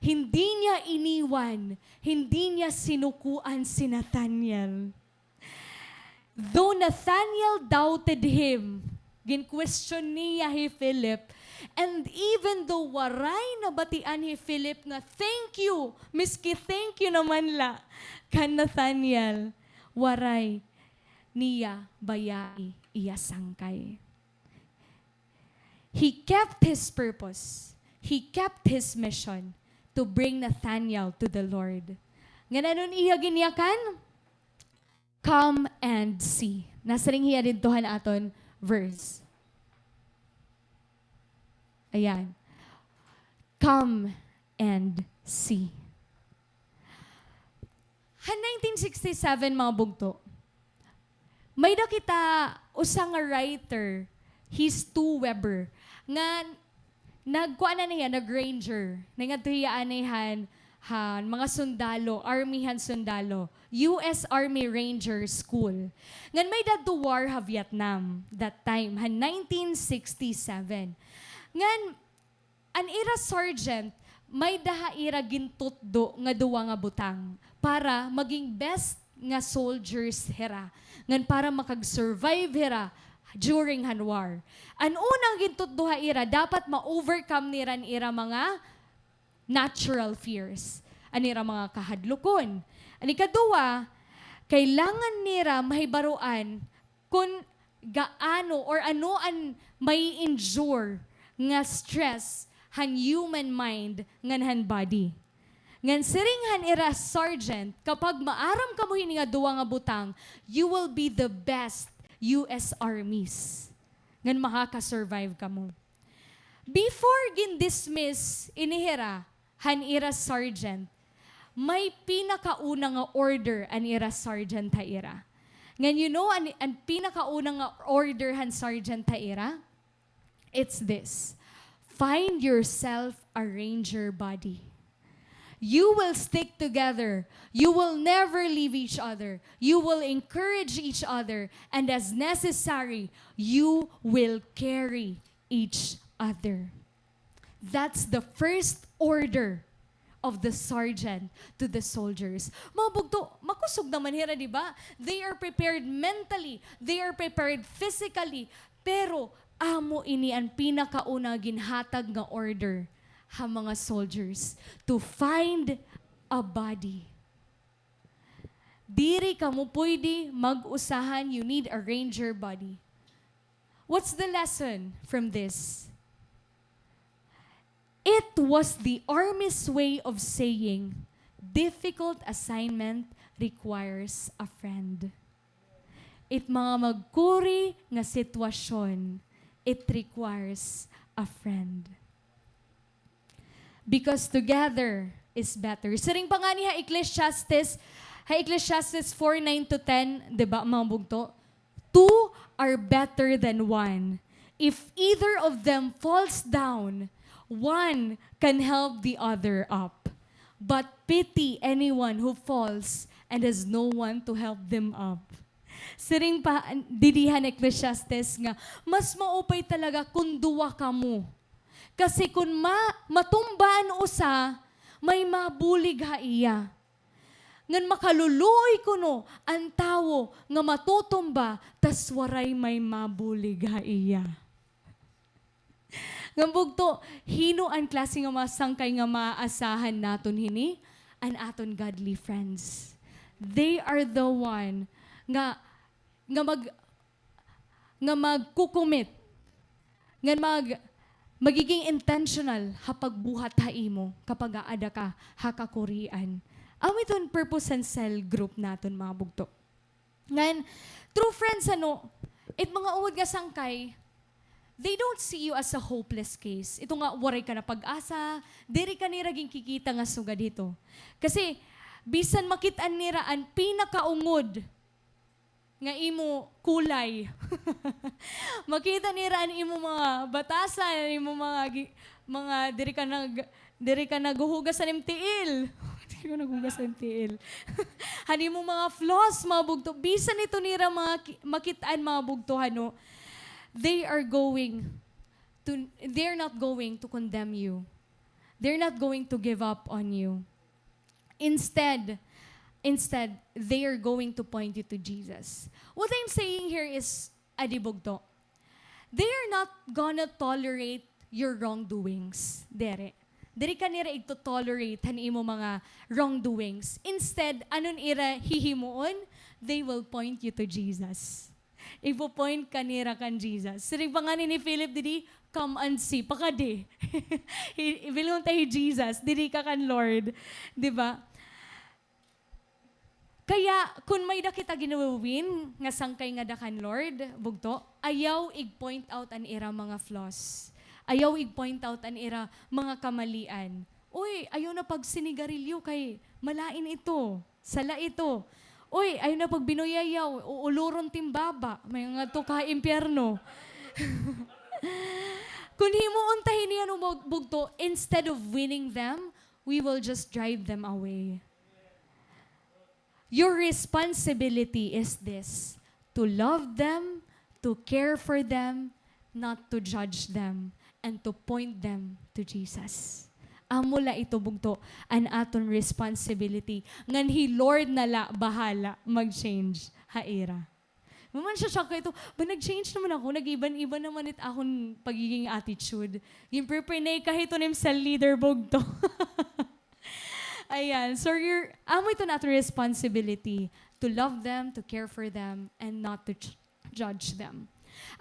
Hindi niya iniwan, hindi niya sinukuan si Nathanael. Though Nathanael doubted him, gin-question niya hi Philip, and even though waray nabatian hi Philip nga thank you, miski thank you naman la kan Nathanael, waray niya bayai iya sangkay. He kept his purpose. He kept his mission to bring Nathanael to the Lord. Ngan ano an iya ginyakan? Come and see. Nasiring hiya didto han aton verse. Ayan. Come and see. Han nineteen sixty-seven, mga bugto, may-ada kita usa nga writer, hi Stu Weber, nga nagkuan na hiya, nag-ranger. Nangadto hiya anay han, han mga sundalo, army han sundalo, U S Army Ranger School. Ngan may-ada war ha Vietnam that time, han nineteen sixty-seven. Ngan an ira sergeant, may-ada ha ira gintutdo nga duwa nga butang para maging best nga soldiers hira, ngan para makag-survive hira during han war. An unang gintutdo ha ira, dapat ma-overcome nira an ira mga natural fears, an ira mga kahadlukon. An ikaduha, kailangan nira mahibaroan kon gaano or ano an mai-endure nga stress han human mind ngan han body. Ngan siring han ira sergeant, kapag maaram kamo hini nga duwa nga butang, you will be the best U S armies. Ngan makaka-survive kamo. Before gin-dismiss ini hira han ira sergeant, May pinakauna nga order an ira sergeant ha ira. Ngan you know, an, an pinakauna nga order han sergeant ha ira? It's this. Find yourself a ranger buddy. You will stick together. You will never leave each other. You will encourage each other. And as necessary, you will carry each other. That's the first order of the sergeant to the soldiers. Mga bugto, makusog naman hira, di ba? They are prepared mentally, they are prepared physically, pero amo ini an pinakauna ginhatag nga order ha mga soldiers, to find a buddy. Diri kamo pwede mag-usahan, you need a ranger buddy. What's the lesson from this? It was the army's way of saying, "Difficult assignment requires a friend." It mga magkuri nga sitwasyon, it requires a friend. Because together is better. Siring pa ngani ha Ecclesiastes, ha Ecclesiastes four nine to ten, di ba, mga bugto? Two are better than one. If either of them falls down, one can help the other up. But pity anyone who falls and has no one to help them up. Siring pa didi han Ecclesiastes nga, mas maupay talaga kun duwa kamo. Kasi kun ma-, matumba an usa, may mabulig ha iya. Ngan makaluluoy kuno an tawo nga matutumba, tas waray may mabulig ha iya. Ngan bugto, hin-o an klase nga mga sangkay nga maaasahan naton hini? An aton godly friends. They are the one nga, nga mag-, nga magkukumit, ngan mag-, magiging intentional ha pagbuhat ha imo kapag aada ka ha kakurian. Amo iton purpose han cell group naton, mga bugto. Ngan, true friends, ano, it mga uwod nga sangkay, they don't see you as a hopeless case. Ito nga, waray ka na pag-asa, diri ka nira ginkikita nga sugad hito. Kasi, bisan makit-an nira an pinakaungod nga imo kulay. Makita nira an imo mga batasan, an imo mga gi-, mga diri ka nag-, diri ka naghuhugas han im tiil. Diri ka naghugas han im tiil. Han imo mga flaws, mga bugto. Bisan ito nira mga ki-, makit-an, mga bugto, hano, they are going to, they're not going to condemn you. They're not going to give up on you. Instead, instead, they are going to point you to Jesus. What I'm saying here is, adi bugto, they are not gonna tolerate your wrongdoings. Diri. Diri ka nira igto-tolerate han imo mga wrongdoings. Instead, ano an ira hihimuon? They will point you to Jesus. Ipo-point ka nira kan Jesus. Siring pa ngani ni Philip didi, "Come and see." Pakadi. Hi-, bilngon ta hi Jesus, didi ka kan Lord. Di ba? Kaya, kun may-ada kita gin-win nga sangkay nga ada kan Lord, bugto, ayaw ig-point out an ira mga flaws. Ayaw ig-point out an ira mga kamalian. Uy, ayaw na pagsinigarilyo kay malain ito. Sala ito. Uy, ayaw na pagbinuyayaw, uuloron tim baba, may ngadto ka ha impyerno. Kun himuon ta hini, ano, bug-, bugto, instead of winning them, we will just drive them away. Your responsibility is this, to love them, to care for them, not to judge them, and to point them to Jesus. Amo la ito, bugto, an aton responsibility. Ngan hi Lord na la bahala mag-change ha ira. Maman siya, siya kay ito, ba nag-change naman ako? Nag-iban-iban naman it akon pagiging attitude. Ginpre-pray na ikaw ito nim cell leader, bugto. Ayan. So, your, amo ito na aton responsibility to love them, to care for them, and not to ch-, judge them.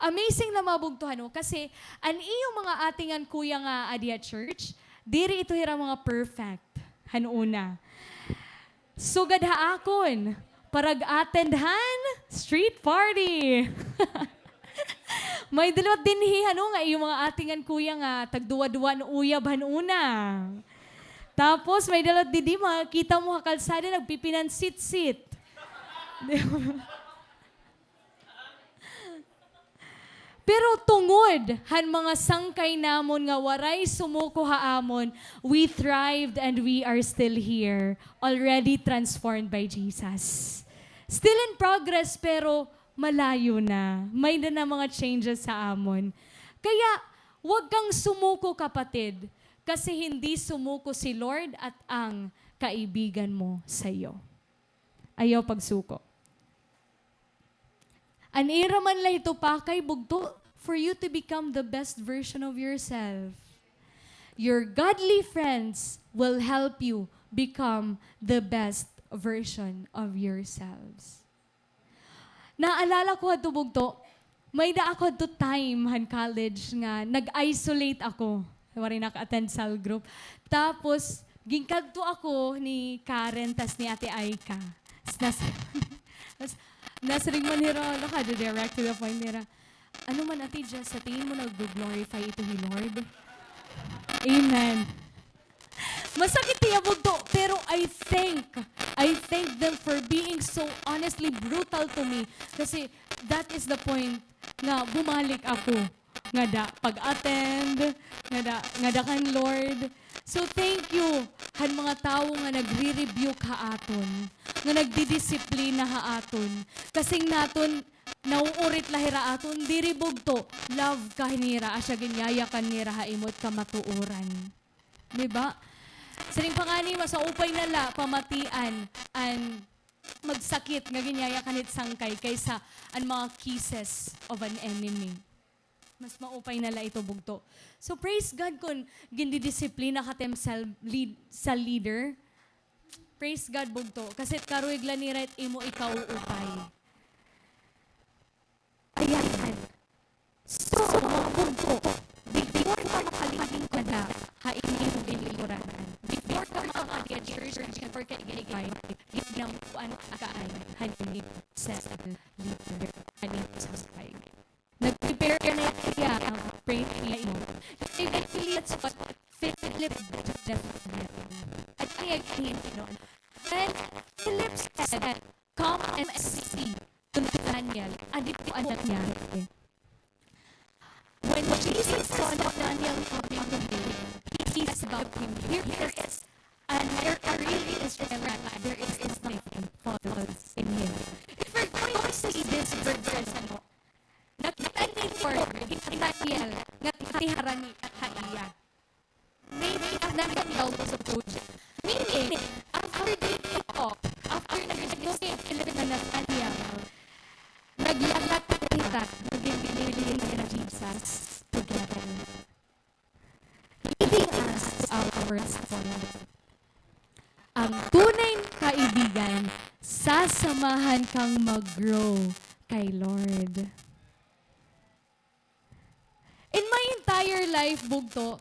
Amazing na, mga bugto, hano, kasi an iyo mga ate ngan kuya nga adi ha church, diri ito hira mga perfect han una. Sugad ha akon, parag-attend han street party. May daliwat dinhi, hano, nga iyo mga ate ngan kuya nga tagduwa-duwa an uyab han una. Tapos may dalat didi, makita mo ha kalsada, nagpipinansit-sit. Di ba? Pero tungod han mga sangkay namon nga waray sumuko ha amon, we thrived and we are still here, already transformed by Jesus. Still in progress, pero malayo na. May na, na mga changes sa amon. Kaya, wag kang sumuko, kapatid, kasi hindi sumuko si Lord at ang kaibigan mo sa iyo. Ayaw pagsuko. An ira man la ito pakay, bugto, for you to become the best version of yourself. Your godly friends will help you become the best version of yourselves. Naalala ko hadto, bugto, may-da ako hadto time han college nga nag-isolate ako. Waray naka-attend cell group. Tapos, ginkadto ako ni Karen tas ni Ate Aika. Tas nas-, tas nasiring man hira, naka-direct to the point nira. Ano man, Ate Jess, sa tingin mo nag-glorify ito hi Lord? Amen. Masakit hiya, bugto, pero I thank, I thank them for being so honestly brutal to me. Kasi that is the point nga bumalik ako ngada pag-attend, ngada, ngada kan Lord. So, thank you han mga tawo nga nagre-rebuke ha aton, nga nagdidisiplina ha aton. Kasi naton, nauurit la hira aton, diri, bugto, love ka nira, asya ginyayakan nira ha imo it kamatuoran. Di ba? Siring pa ngani, mas maupay na la pamatian an magsakit nga ginyayakan hit sangkay kaysa an mga kisses of an enemy. Mas maupay na la ito, bugto. So, praise God kon gindidisiplina ka tim sa lead-, sa leader. Praise God, bugto. Kasi karuyag la nira it imo ikauupay. Ayan. So, mga bugto, before ka makalingkod na ha imo ginlingkoran, before ka makapag-church, before ka igigay, ginampuan ka an halimbawa sa leader, halimbawa sa sangkay. Nag-prepare na hiya, pray na imo. Eventually, that's what Philip did to Nathanael. At ang again, you know, then Philip said, "Come and see," to Nathanael. Adi po an nangyari. When Jesus saw Nathanael coming to him, he said about him, "Here is an, a real Israelite. There is nothing false in him." If we're going to see this verse, ano, nakita ni Lord, hi Nathanael, nga nagtiharani ha iya. Maybe after that, also told you. Meaning, after they talk, after nag-negotiate Philip ngan Nathanael, naglalat kita, naging binili ni Jesus together. Leading us to our last point. Ang tunay na kaibigan, sasamahan kang mag-grow kay Lord. In my entire life, bugto,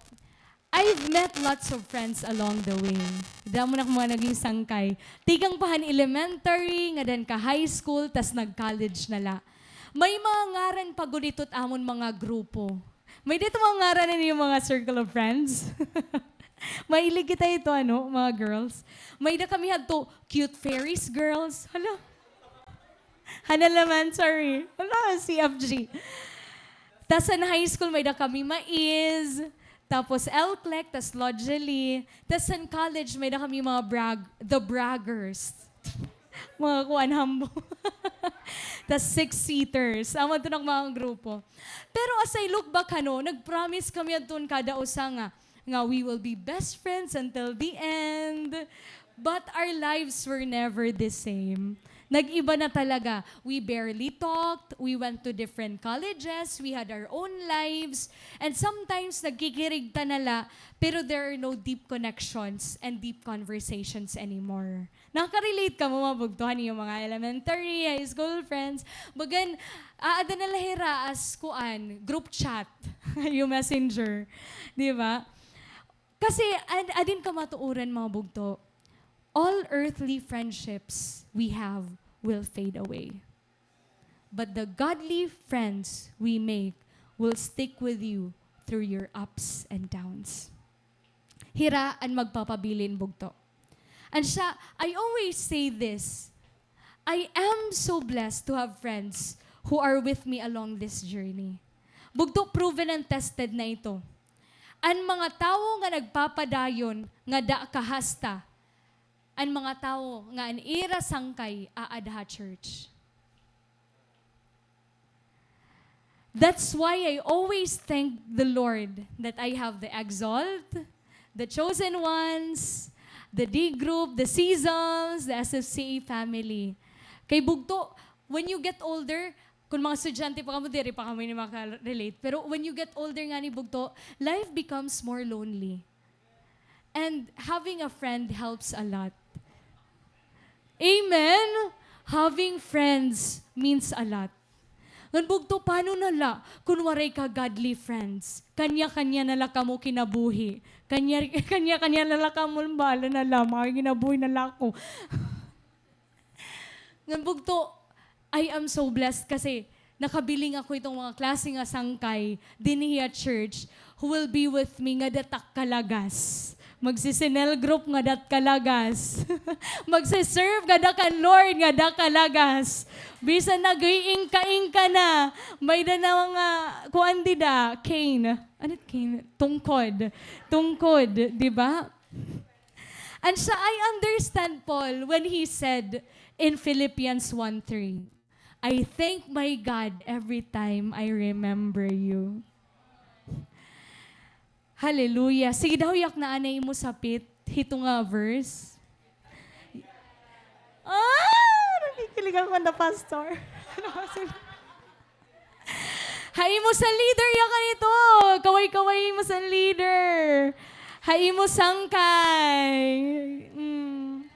I've met lots of friends along the way. Damo na akon mga naging sangkay. Tikang pa han elementary, ngadan ka high school, tas nag-college na la. May mga ngaran pa gud ito it amon mga grupo. May-da ito mga ngaran han iyo mga circle of friends? Mahilig kita ito, ano, mga girls. May-da kami hadto, Cute Fairies Girls. Hala. Hana naman, sorry. Hala, C F G. Tas han high school, may-da kami Maiz. Tapos L-Click, tas Lodgely. Tas han college, may-da kami mga brag-, The Braggers. Mga kuan, hambo. Tas Six Seaters. Amo ito an mga grupo. Pero as I look back, ano, nag-promise kami adton kada usa nga nga we will be best friends until the end. But our lives were never the same. Nag-iba na talaga. We barely talked. We went to different colleges. We had our own lives. And sometimes, nagkikirigta na la, pero there are no deep connections and deep conversations anymore. Nakaka-relate kamo, mga bugto, han iyo mga elementary, high school friends. Bagan, aada na la hira as, kuan, group chat, ha iyo messenger. Di ba? Kasi, ad-, adin kamatuoran, mga bugto, all earthly friendships we have will fade away. But the godly friends we make will stick with you through your ups and downs. Hira an magpapabilin, bugto. And siya, I always say this, I am so blessed to have friends who are with me along this journey. Bugto, proven and tested na ito. An mga tawo nga nagpapadayon nga da kahasta, an mga tawo nga an ira sangkay aada ha church. That's why I always thank the Lord that I have the Exalt, the Chosen Ones, the D group, the Seasons, the S F C A family. Kay bugto, when you get older, kun mga estudyante pa kamo, diri pa kamo ini maka-relate. Pero when you get older ngani, bugto, life becomes more lonely. And having a friend helps a lot. Amen? Having friends means a lot. Ngan bugto, paano na la kun waray ka godly friends? Kanya-kanya na la kamo kinabuhi. Kanya, kanya-kanya na la kamo, bahala na la, makikinabuhi na la ako. Ngan bugto, I am so blessed kasi nakabiling ako itong mga klase nga sangkay dinhi ha church who will be with me nga datak kalagas. Magsi-cell group nga dat kalagas. Magsi-serve nga da kan Lord nga da kalagas. Bisan nag-iingka-ingka na, may da na mga kuan dida, cane. Ano cane? Tungkod. Tungkod, di ba? And siya, I understand Paul when he said in Philippians one three, "I thank my God every time I remember you." Hallelujah. Sige daw, yaknaa na imo sapit hito nga verse. Ah! Nakikilig ako na, Pastor. Ha imo sa leader, yakan ito. Kaway-kaway imo sa leader. Ha imo sangkay. Mm.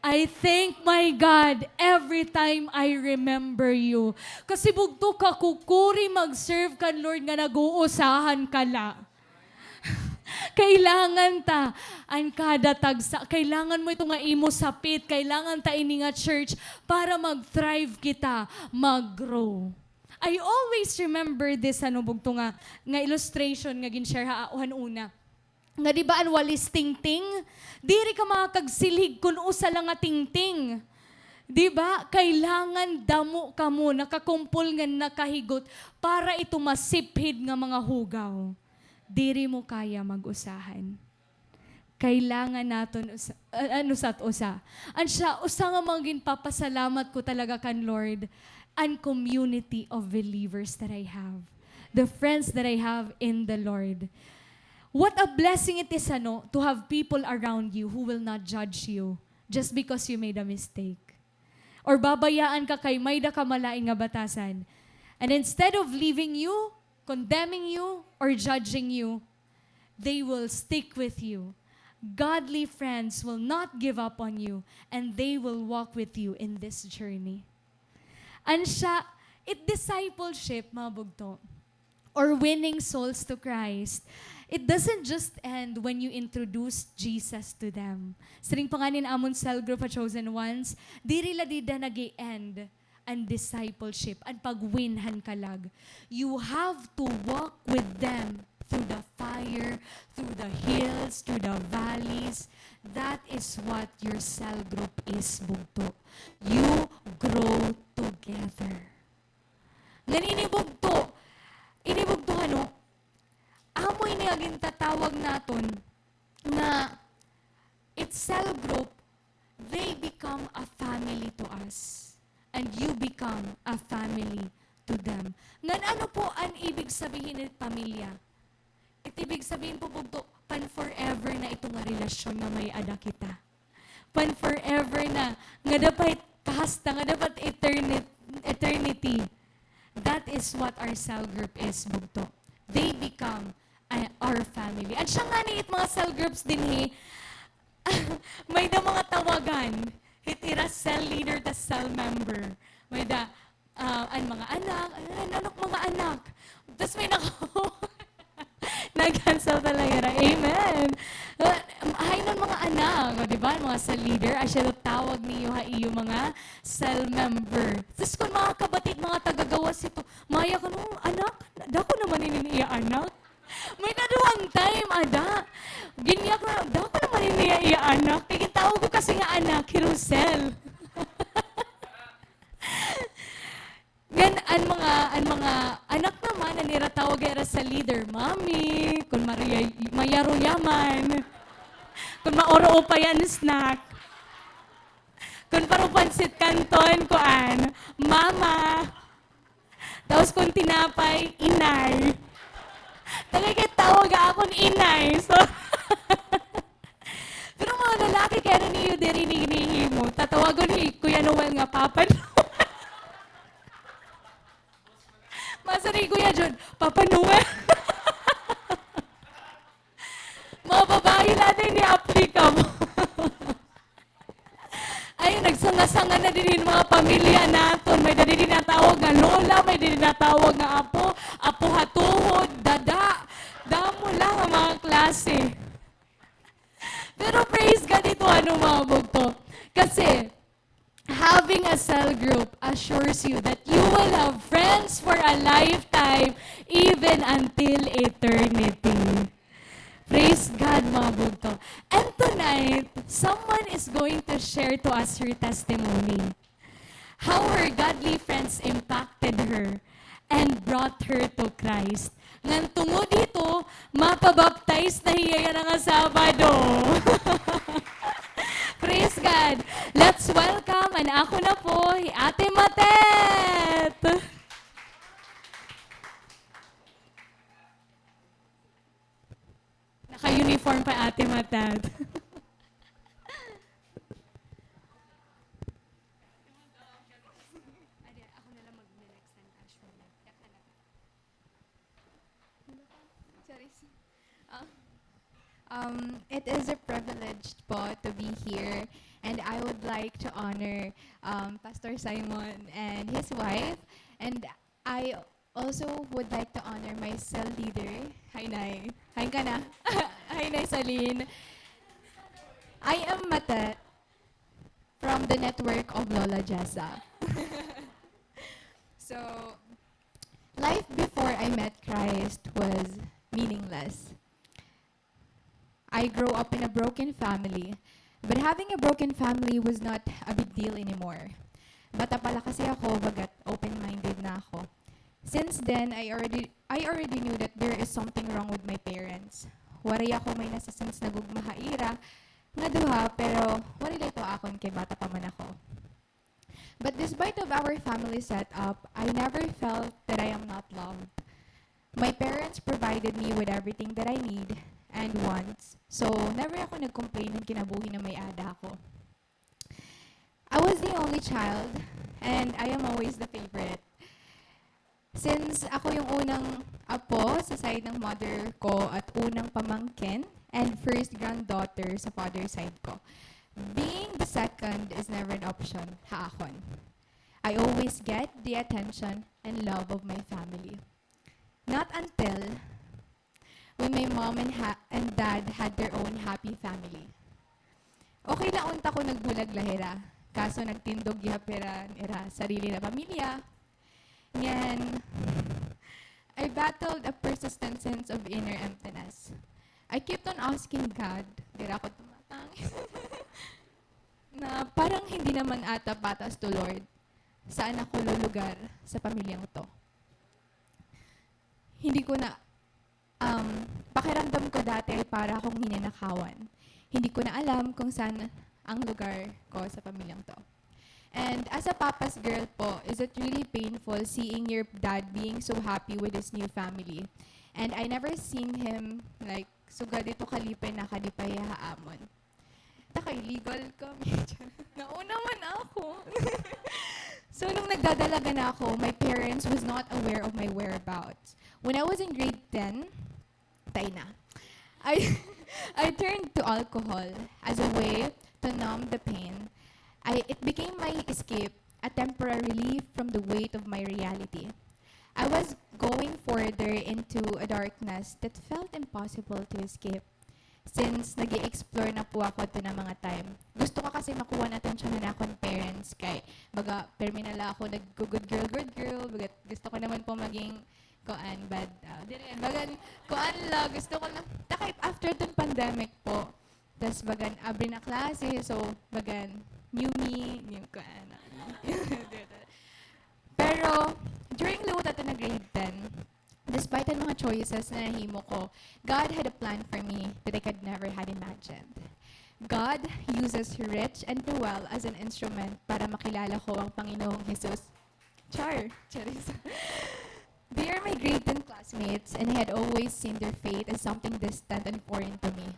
I thank my God every time I remember you. Kasi bugto, kakukuri mag-serve kan Lord nga nag-uusahan ka la. Kailangan ta, an kada tagsa, kailangan mo ito nga imo sapit, kailangan ta ini nga church para mag-thrive kita, mag-grow. I always remember this, ano, bugto nga, nga illustration nga gin-share ha, han una. Nga di ba an walis tingting? Diri ka makakagsilhig kun usa la nga tingting. Di ba? Kailangan damo kamo, nakakumpol ngan nakahigot para ito masiphid nga mga hugaw. Diri mo kaya mag-usahan. Kailangan naton usa, ah, an usa't usa. An siya, usa nga mga ginpapasalamat ko talaga kan Lord, an community of believers that I have. The friends that I have in the Lord. What a blessing it is, ano, to have people around you who will not judge you just because you made a mistake. Or babayaan ka kay may-da ka malain nga batasan. And instead of leaving you, condemning you, or judging you, they will stick with you. Godly friends will not give up on you, and they will walk with you in this journey. An siya, it discipleship, mga bugto, or winning souls to Christ, it doesn't just end when you introduce Jesus to them. Siring pa ngani an amon cell group ha Chosen Ones, diri la dida nag-e-end an discipleship, an pag-win han kalag. You have to walk with them through the fire, through the hills, through the valleys. That is what your cell group is, bugto. You grow together. Ngan ini bugto, ini bugto, ano, amo ini nga gintatawag naton nga it cell group, they become a family to us. And you become a family to them. Ngan ano po an ibig sabihin ni pamilya? It ibig sabihin po, bugto, pan-forever na ito nga relasyon nga may-ada kita. Pan-forever na. Nga dapat kahasta, nga dapat eternit-, eternity. That is what our cell group is, bugto. They become, uh, our family. An siya ngani it mga cell groups dinhi, may-da mga tawagan. It ira cell leader, the cell member. May-da, ah, an mga anak, an, ano, mga anak. Tas may naka-, nag-cancel talaga na. Amen. Ah, hain an mga anak, o, di ba? Mga cell leader, asya daw tawag niyo ha iyo mga cell member. Tas kun mga kabati, mga taga-gawas ito, maya ka, no, anak, dako naman ini iya anak. May-ada duha nga time, ada. Ginyak na, An mga, an mga anak naman, an ira tawag ira sa leader, Mommy, kon Maria, Mayaruyaman, kon Maoro Upayan snack, kon Paro Pansit Canton, kuan, Mama. Tapos kon tinapay, Inay. Tagay kay tawag ha akon Inay. So, pero mga lalaki, kay ano niyo diri ni, nihimo? Tatawagon ni Kuya Noel nga Papa Noel. Masa ni Kuya Jun, Papa Noel. Mga babayi la ini applicable. Ay, nagsanga-sanga na diri hin mga pamilya naton. May-ada diri natawag nga lola, may-ada diri natawag nga apo, apo ha tuhod, dada. Damo la nga mga klase. Pero praise God ito, ano, mga bugto. Kasi, having a cell group assures you that you will have friends for a lifetime, even until eternity. Praise God, mga bugto. And tonight, someone is going to share to us her testimony. How her godly friends impacted her and brought her to Christ. Ngan tungod hito, mapabaptize na hiya yana nga Sabado. Praise God. Let's welcome an akon apo, hi Ate Matet. Naka-uniform pa Ate Matet. Charis. Um, um, it is a privilege po to be here, and I would like to honor, um, Pastor Simon and his wife, and I also would like to honor my cell leader. Hi, Nay. Hi ka na. Hi, Nay Celine. I am Matet from the network of Lola Jessa. So, life before I met Christ was meaningless. I grew up in a broken family, but having a broken family was not a big deal anymore. Bata pa la kasi ako, baga't open-minded na ako. Since then, I already, I already knew that there is something wrong with my parents. Waray ako may nasa-sense nga gugma ha ira nga duha, pero waray la ito akon kay bata pa man ako. But despite of our family setup, I never felt that I am not loved. My parents provided me with everything that I need and wants, so never ako nag-complain hin kinabuhi nga may-ada ako. I was the only child, and I am always the favorite. Since ako yung unang apo sa side ng mother ko at unang pamangkin and first granddaughter sa father side ko, being the second is never an option ha akon. I always get the attention and love of my family. Not until when my mom and ha-, and dad had their own happy family. Okay la unta kon nagbulag la hira, kaso nagtindog gihap hira, hira sarili nga pamilya. Ngan, I battled a persistent sense of inner emptiness. I kept on asking God, diri ako tumatangis, na parang hindi naman ata patas 'to, Lord. Saan ako lulugar sa pamilyang 'to? Hindi ko na, um, pakiramdam ko dati ay para akong ninanakawan. Hindi ko na alam kung saan ang lugar ko sa pamilyang 'to. And as a papa's girl po, is it really painful seeing your dad being so happy with his new family? And I never seen him, like, sugad ito kalipay nga nakadipay ha amon. Ta kay legal kami. Nauna man ako. So, nung nagdadalaga na ako, my parents was not aware of my whereabouts. When I was in grade ten, tay na. I, I turned to alcohol as a way to numb the pain. I, it became my escape, a temporary relief from the weight of my reality. I was going further into a darkness that felt impossible to escape. Since nag-e-explore na po ako adto nga mga time. Gusto ko kasi makuha an atensyon han akon parents kay baga permi na la ako nag-good girl, good girl. Baga gusto ko naman po maging kuan, bad, ah, diri, bagan, kuan la, gusto ko la. Ta kay after iton pandemic po, tas bagan abri na klase, so bagan new me, new kuan. Pero, during Certain mga choices na nahimo ko, God had a plan for me that I could never had imagined. God uses Rich and Noel as an instrument para makilala ko ang Panginoong Jesus. Char! Charis. They are my grade ten classmates, and I had always seen their faith as something distant and foreign to me.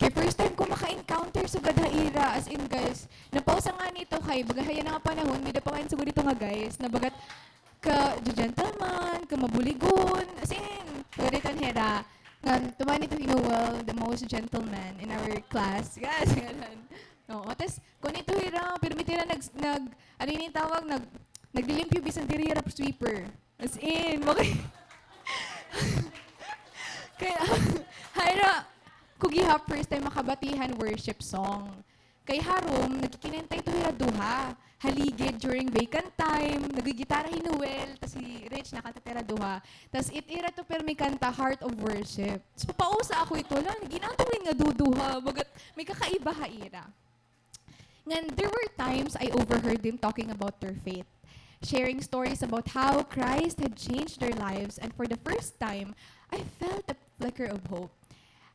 Kay first time ko maka-encounter sugad ha ira, as in, guys, napausa ngani ito kay baga ha yana nga panahon, may-ada pa ngani sugad ito nga guys, na bagat ka-gentleman, ka-mabulhigon, as in, sugad ito hira. Ngan, tuman ito hi Noel, the most gentleman in our class. Yes, ganun. Oo, tas, kun ito hira, pirmi ito hira nag-, nag-, ano ini tawag, nag-, naglilimpyo bisan diri hira sweeper. As in, maki-, kay, ha ira, kugiha, first time makabati han worship song. Kay ha room, nagkikinenta ito hira duha. Ha ligid during vacant time, nagigitara hi Noel, tas hi Rich, nakanta ito hira duha. Tas it ira ito pirmi kanta, Heart of Worship. So, pausa ako ito, hala, nag-inanto nga duduha, bagat may kakaiba ha ira. Ngan, there were times I overheard them talking about their faith, sharing stories about how Christ had changed their lives, and for the first time, I felt a flicker of hope.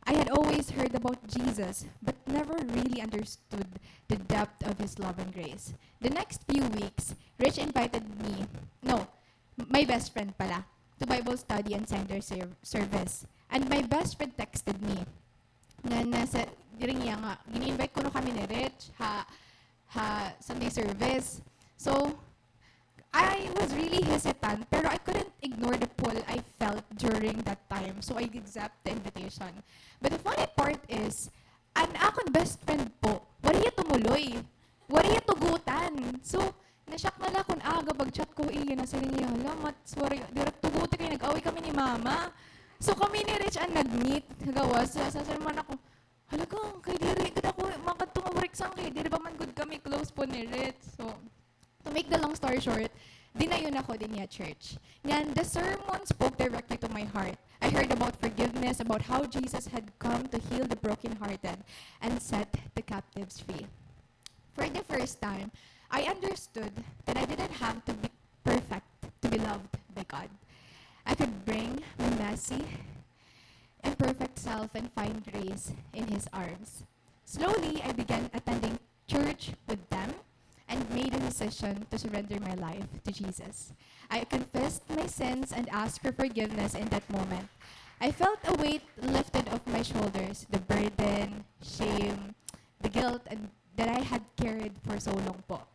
I had always heard about Jesus, but never really understood the depth of his love and grace. The next few weeks, Rich invited me, no, my best friend pala, to Bible study and Sunday ser-, service. And my best friend texted me. Nga nasa, diri niya nga, gin-invite kuno kami ni Rich ha, ha Sunday service. So, I was really hesitant, pero I couldn't ignore the pull I felt during that time. So, I accept the invitation. But the funny part is, an akon best friend po, waray hiya tumuloy. Waray hiya tugutan. So, na-shock na la kon aga pag-chat ko ha iya, nasiring hiya, "Hala, Mats, waray, diri tuguti kay nag-away kami ni Mama." So, kami ni Rich an nag-meet, ha gawas. So, sa sermon ako, "Hala, kay diri gud ako makadto nga waray sangkay, diri pa man gud kami close po ni Rich." So, to make the long story short, dinayon ako dinhi ha church. Ngan, the sermon spoke directly to my heart. I heard about forgiveness, about how Jesus had come to heal the brokenhearted and set the captives free. For the first time, I understood that I didn't have to be perfect to be loved by God. I could bring my messy, imperfect self and find grace in His arms. Slowly, I began attending church with them and made a decision to surrender my life to Jesus. I confessed my sins and asked for forgiveness in that moment. I felt a weight lifted off my shoulders, the burden, shame, the guilt, and that I had carried for so long po.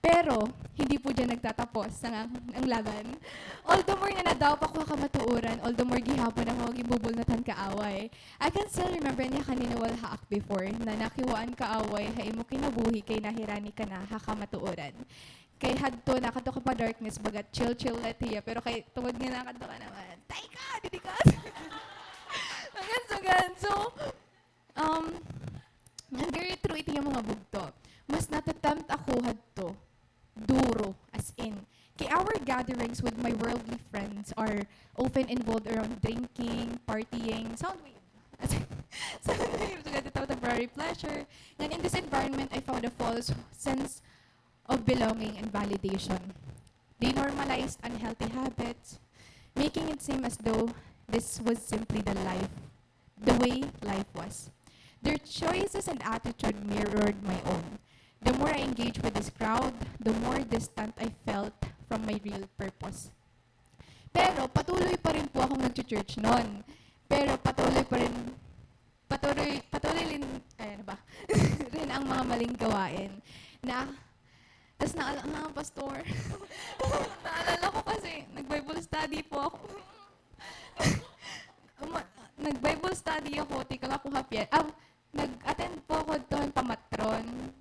Pero, hindi po diyan nagtatapos ang, ang, ang laban. All the more nga nadawop ako ha kamatuoran, all the more gihapon ako ginbubulnatan kaaway. I can still remember niya kanina wala ha ak before, na nakiwaan kaaway ha imo kinabuhi kay nahirani ka na ha kamatuoran. Kay hadto, nakadto ka pa darkness, baga chill-chill la it hiya, pero kay tungod nga nakadto ka naman, tay ka, didi ka. Hanggang sugan. So, Um, nag-retreat it iya mga bugto. Mas natatempt ako hadto. Duro, as in. Kay our gatherings with my worldly friends are often involved around drinking, partying, sound wave. Sound wave, so, ganito, temporary pleasure. And in this environment, I found a false sense of belonging and validation. They normalized unhealthy habits, making it seem as though this was simply the life, the way life was. Their choices and attitude mirrored my own. The more I engaged with this crowd, the more distant I felt from my real purpose. Pero patuloy pa rin po akong nagcho-church noon. Pero patuloy pa rin, patuloy, patuloy rin, ay, ano ba? Rin ang mga maling gawain. Na, tas naala-, ha, Pastor? Naalala ko kasi, nag-Bible study po ako. Uma-, nag-Bible study ako, tikang ako ha pye-, ah, nag-attend po ako adto han pamatron.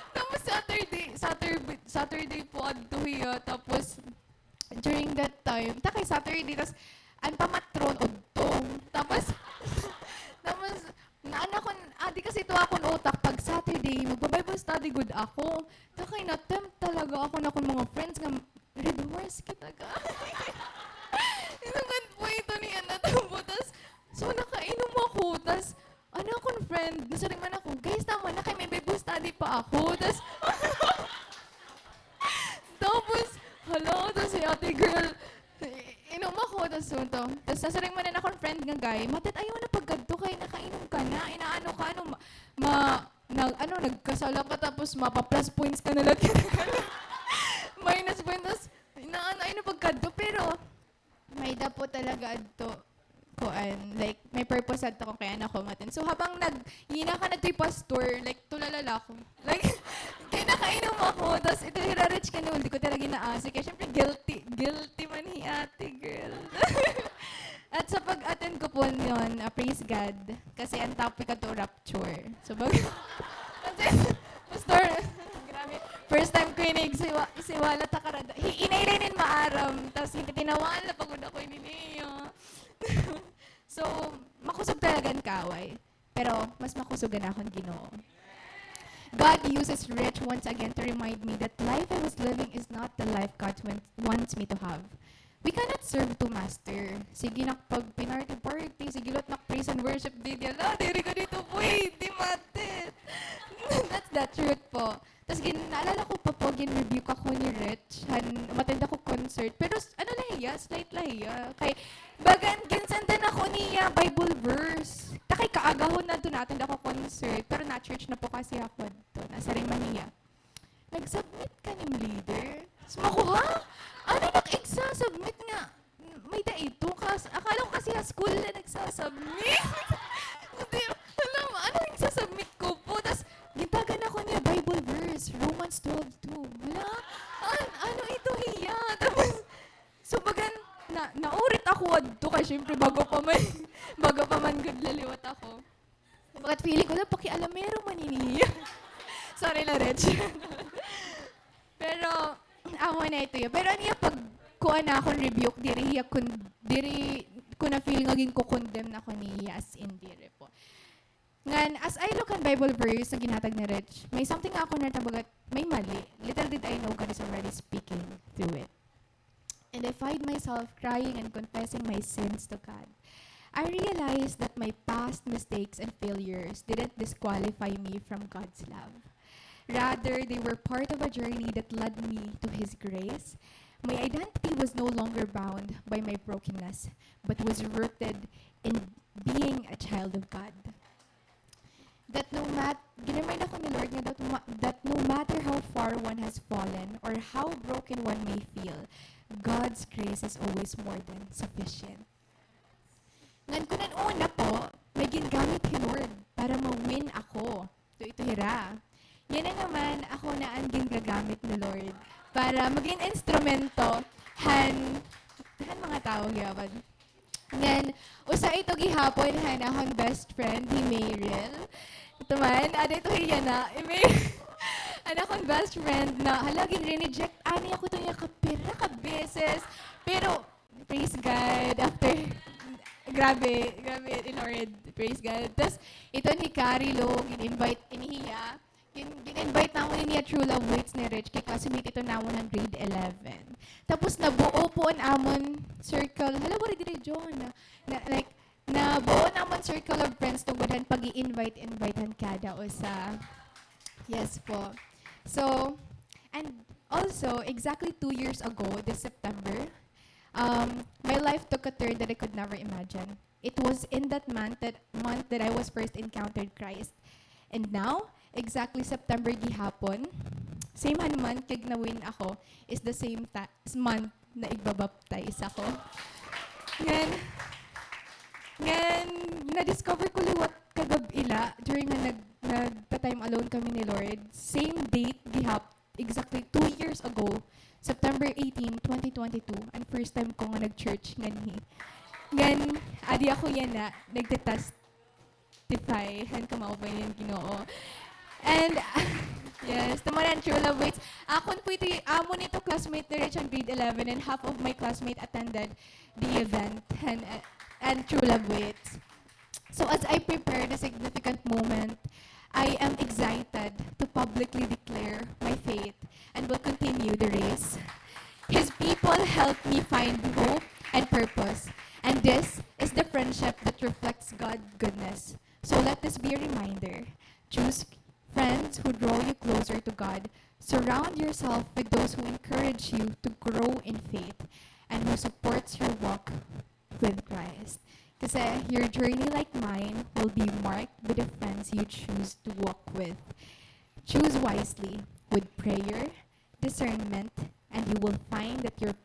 Tapos Saturday, Saturday, Saturday po adto hiya. Tapos, during that time, ta kay Saturday, tas, an pamatron, udto. Tapos, tapos, naano ko, adi kasi ito akon utak, pag Saturday, magba-Bible study gud ako. Ta kay na-tempt talaga ako han akon mga friends nga, Red horse kita ka. Inungan po ito niya natabo. Tas, so, nakainom ako. Tas, an akon friend, nasiring man ako, "Guys, tama na kay may Bible study pa ako." Tas, tapos, hala, tas si ate girl, inom Ako, tas yun to. Tas nasiring man an akon friend nga guy, "Matet, ayaw na pagkadto kay nakainom ka na, inaano ka, ano, ma-, ma-, nag-, ano, nagkasala ka, tapos mapa-plus points ka na la." Minus points, tas inaano, ayaw na pagkadto, pero may-ada po talaga adto, kuan, like, may purpose adto kon kay-an ako maten. So, habang nag-, yinakan adto hi pastor, like, tulala la ako. Like, kay nakainom ako, tas ito hira Rich kanul, di ko talaga inaasik. Kay, syempre, guilty, guilty man hi ate, girl. At sa pag-attend ko po yun, ah, praise God, kasi an topic adto rapture. So, bag-, kasi, pastor, grabe. First time ko ini igsiwa-, igsiwala ta karada. Hi-, inay la ini maaram, tas gintitinawaan la pa gud ako ini niya. So, makusog talaga an kaaway. Pero mas makusog an akon Ginoo. God uses Rich once again to remind me that life I was living is not the life God wants, wants me to have. We cannot serve two master. Sige nak pag-pinarty-party, sige liwat nak praise and worship, di, di, ala, diri ka dito, pwede, matet. That's the truth po. Tas gin-, naalala ko pa po, gin-rebuke ako ni Rich, han, umattend ako concert. Pero, s-, ano la hiya, slight la hiya. Kay, bagan, ginsendan ako niya Bible verse. Ta kay kaagahon na adto na-attend ako concert, pero na-church na po kasi ako adto. Nasiring man niya, "Nag-submit ka nim leader?" Sumako, "Ha? Ano nag-, igsa-submit nga?" May-ada ito, kas-, akala ko kasi ha school la nagsa-submit. Hindi, alam, ano, nagsasubmit ko po. Tas, gintagan ako niya Bible verse, Romans twelve two. Hala, an-, ano ito hiya? Tapos, so, bagan, na, naurit ako adto kay syempre, baga pa man, baga pa man gud la liwat ako. Bagat feeling ko na, pakialamero man ini hiya. Sorry la, Rich. Pero, amo na ito hiya. Pero an iya pag-, kuan nakon rebuke, diri hiya kun-, diri ko na-feel nga ginko-condemn ako niya, as in, diri po. Ngan, as I look han Bible verse nga ginhatag ni Rich, may something nga ako natabagat, may mali. Little did I know God is already speaking through it. And I find myself crying and confessing my sins to God. I realized that my past mistakes and failures didn't disqualify me from God's love. Rather, they were part of a journey that led me to His grace. My identity was no longer bound by my brokenness, but was rooted in being a child of God. That no mat-, gin-remind ako ni Lord nga that ma-, that no matter how far one has fallen or how broken one may feel, God's grace is always more than sufficient. Ngan kun an una po, may gingamit hi Lord para ma-win ako. So, ito hira. Yana naman, ako na an gingagamit ni Lord para magin instrumento han, han mga tawo gihapon. Ngan, usa ito gihapon han akon best friend, hi Mayril. Ito man, ada ito hiya na, hi May-, an akon best friend na, hala, gin-reject anay ako ito niya kapira ka beses. Pero, praise God, after, grabe, grabe, Lord, praise God. Tas, ito ni Carrie Lo, gin-invite ini hiya. Gin-, gin-invite namon ini hiya True Love Waits ni Rich, kay classmate ito namon han grade eleven. Tapos nabuo po an amon circle. Hala, waray diri, John. Na, like, nabuo namon circle of friends tungod han pag-i-invite-invite han kada usa. Yes po. So, and also, exactly two years ago, this September, um, my life took a turn that I could never imagine. It was in that month that, month that I was first encountered Christ. And now, exactly September gihapon, same han month kag na-win ako, is the same ta-, month na igbabaptize ako. Ngan, ngan, na-discover ko liwat kagab-i la, during nga nag-, nagta-time alone kami ni Lord, same date gihap-, exactly two years ago, September eighteen, twenty twenty-two, an first time ko nga nag-church nganhi. Ngan, adi ako yana, nagte-testify han kamaupay han Ginoo. And, yes, ito man an True Love Waits. Akon po ito, amon ito classmate ni Rich han grade eleven, and half of my classmate attended the event han, an True Love Waits. So as I prepare the significant moment, I am excited to publicly declare my faith and will continue the race. His people help me find hope and purpose, and this is the friendship that reflects God's goodness. So let this be a reminder. Choose friends who draw you closer to God. Surround yourself with those who encourage you to grow in faith. and who supports your walk with Christ. Kasi your journey, like mine, will be marked by the friends you choose to walk with. Choose wisely with prayer, discernment, and you will find that your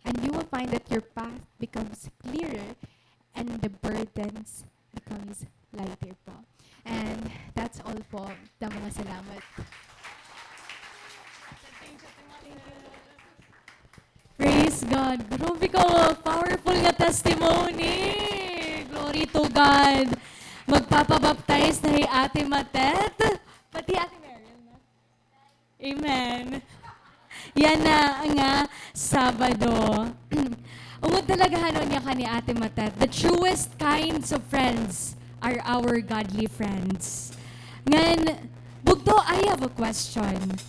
and you will find that your path becomes clearer and the burdens becomes lighter po. And that's all po. Damo nga salamat. Praise God. Grabe ka, powerful nga testimony. Glory to God. Magpapabaptize na hi Ate Matet. Pati Ate Meryl na. Amen. Yana nga Sabado. Ungod talaga han unya ka ni Ate Matet, the truest kinds of friends are our godly friends. Ngan, bugto, I have a question.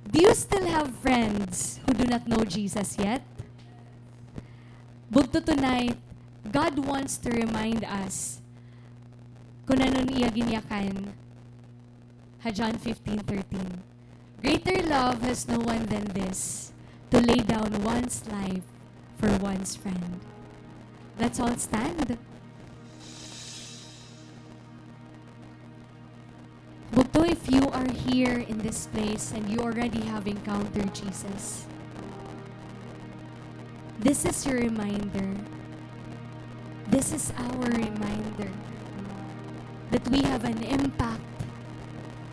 Do you still have friends who do not know Jesus yet? Bugto, tonight, God wants to remind us kun ano an iya ginyakan ha John fifteen thirteen. Greater love has no one than this, to lay down one's life for one's friend. Let's all stand. Bugto, if you are here in this place and you already have encountered Jesus, this is your reminder. This is our reminder that we have an impact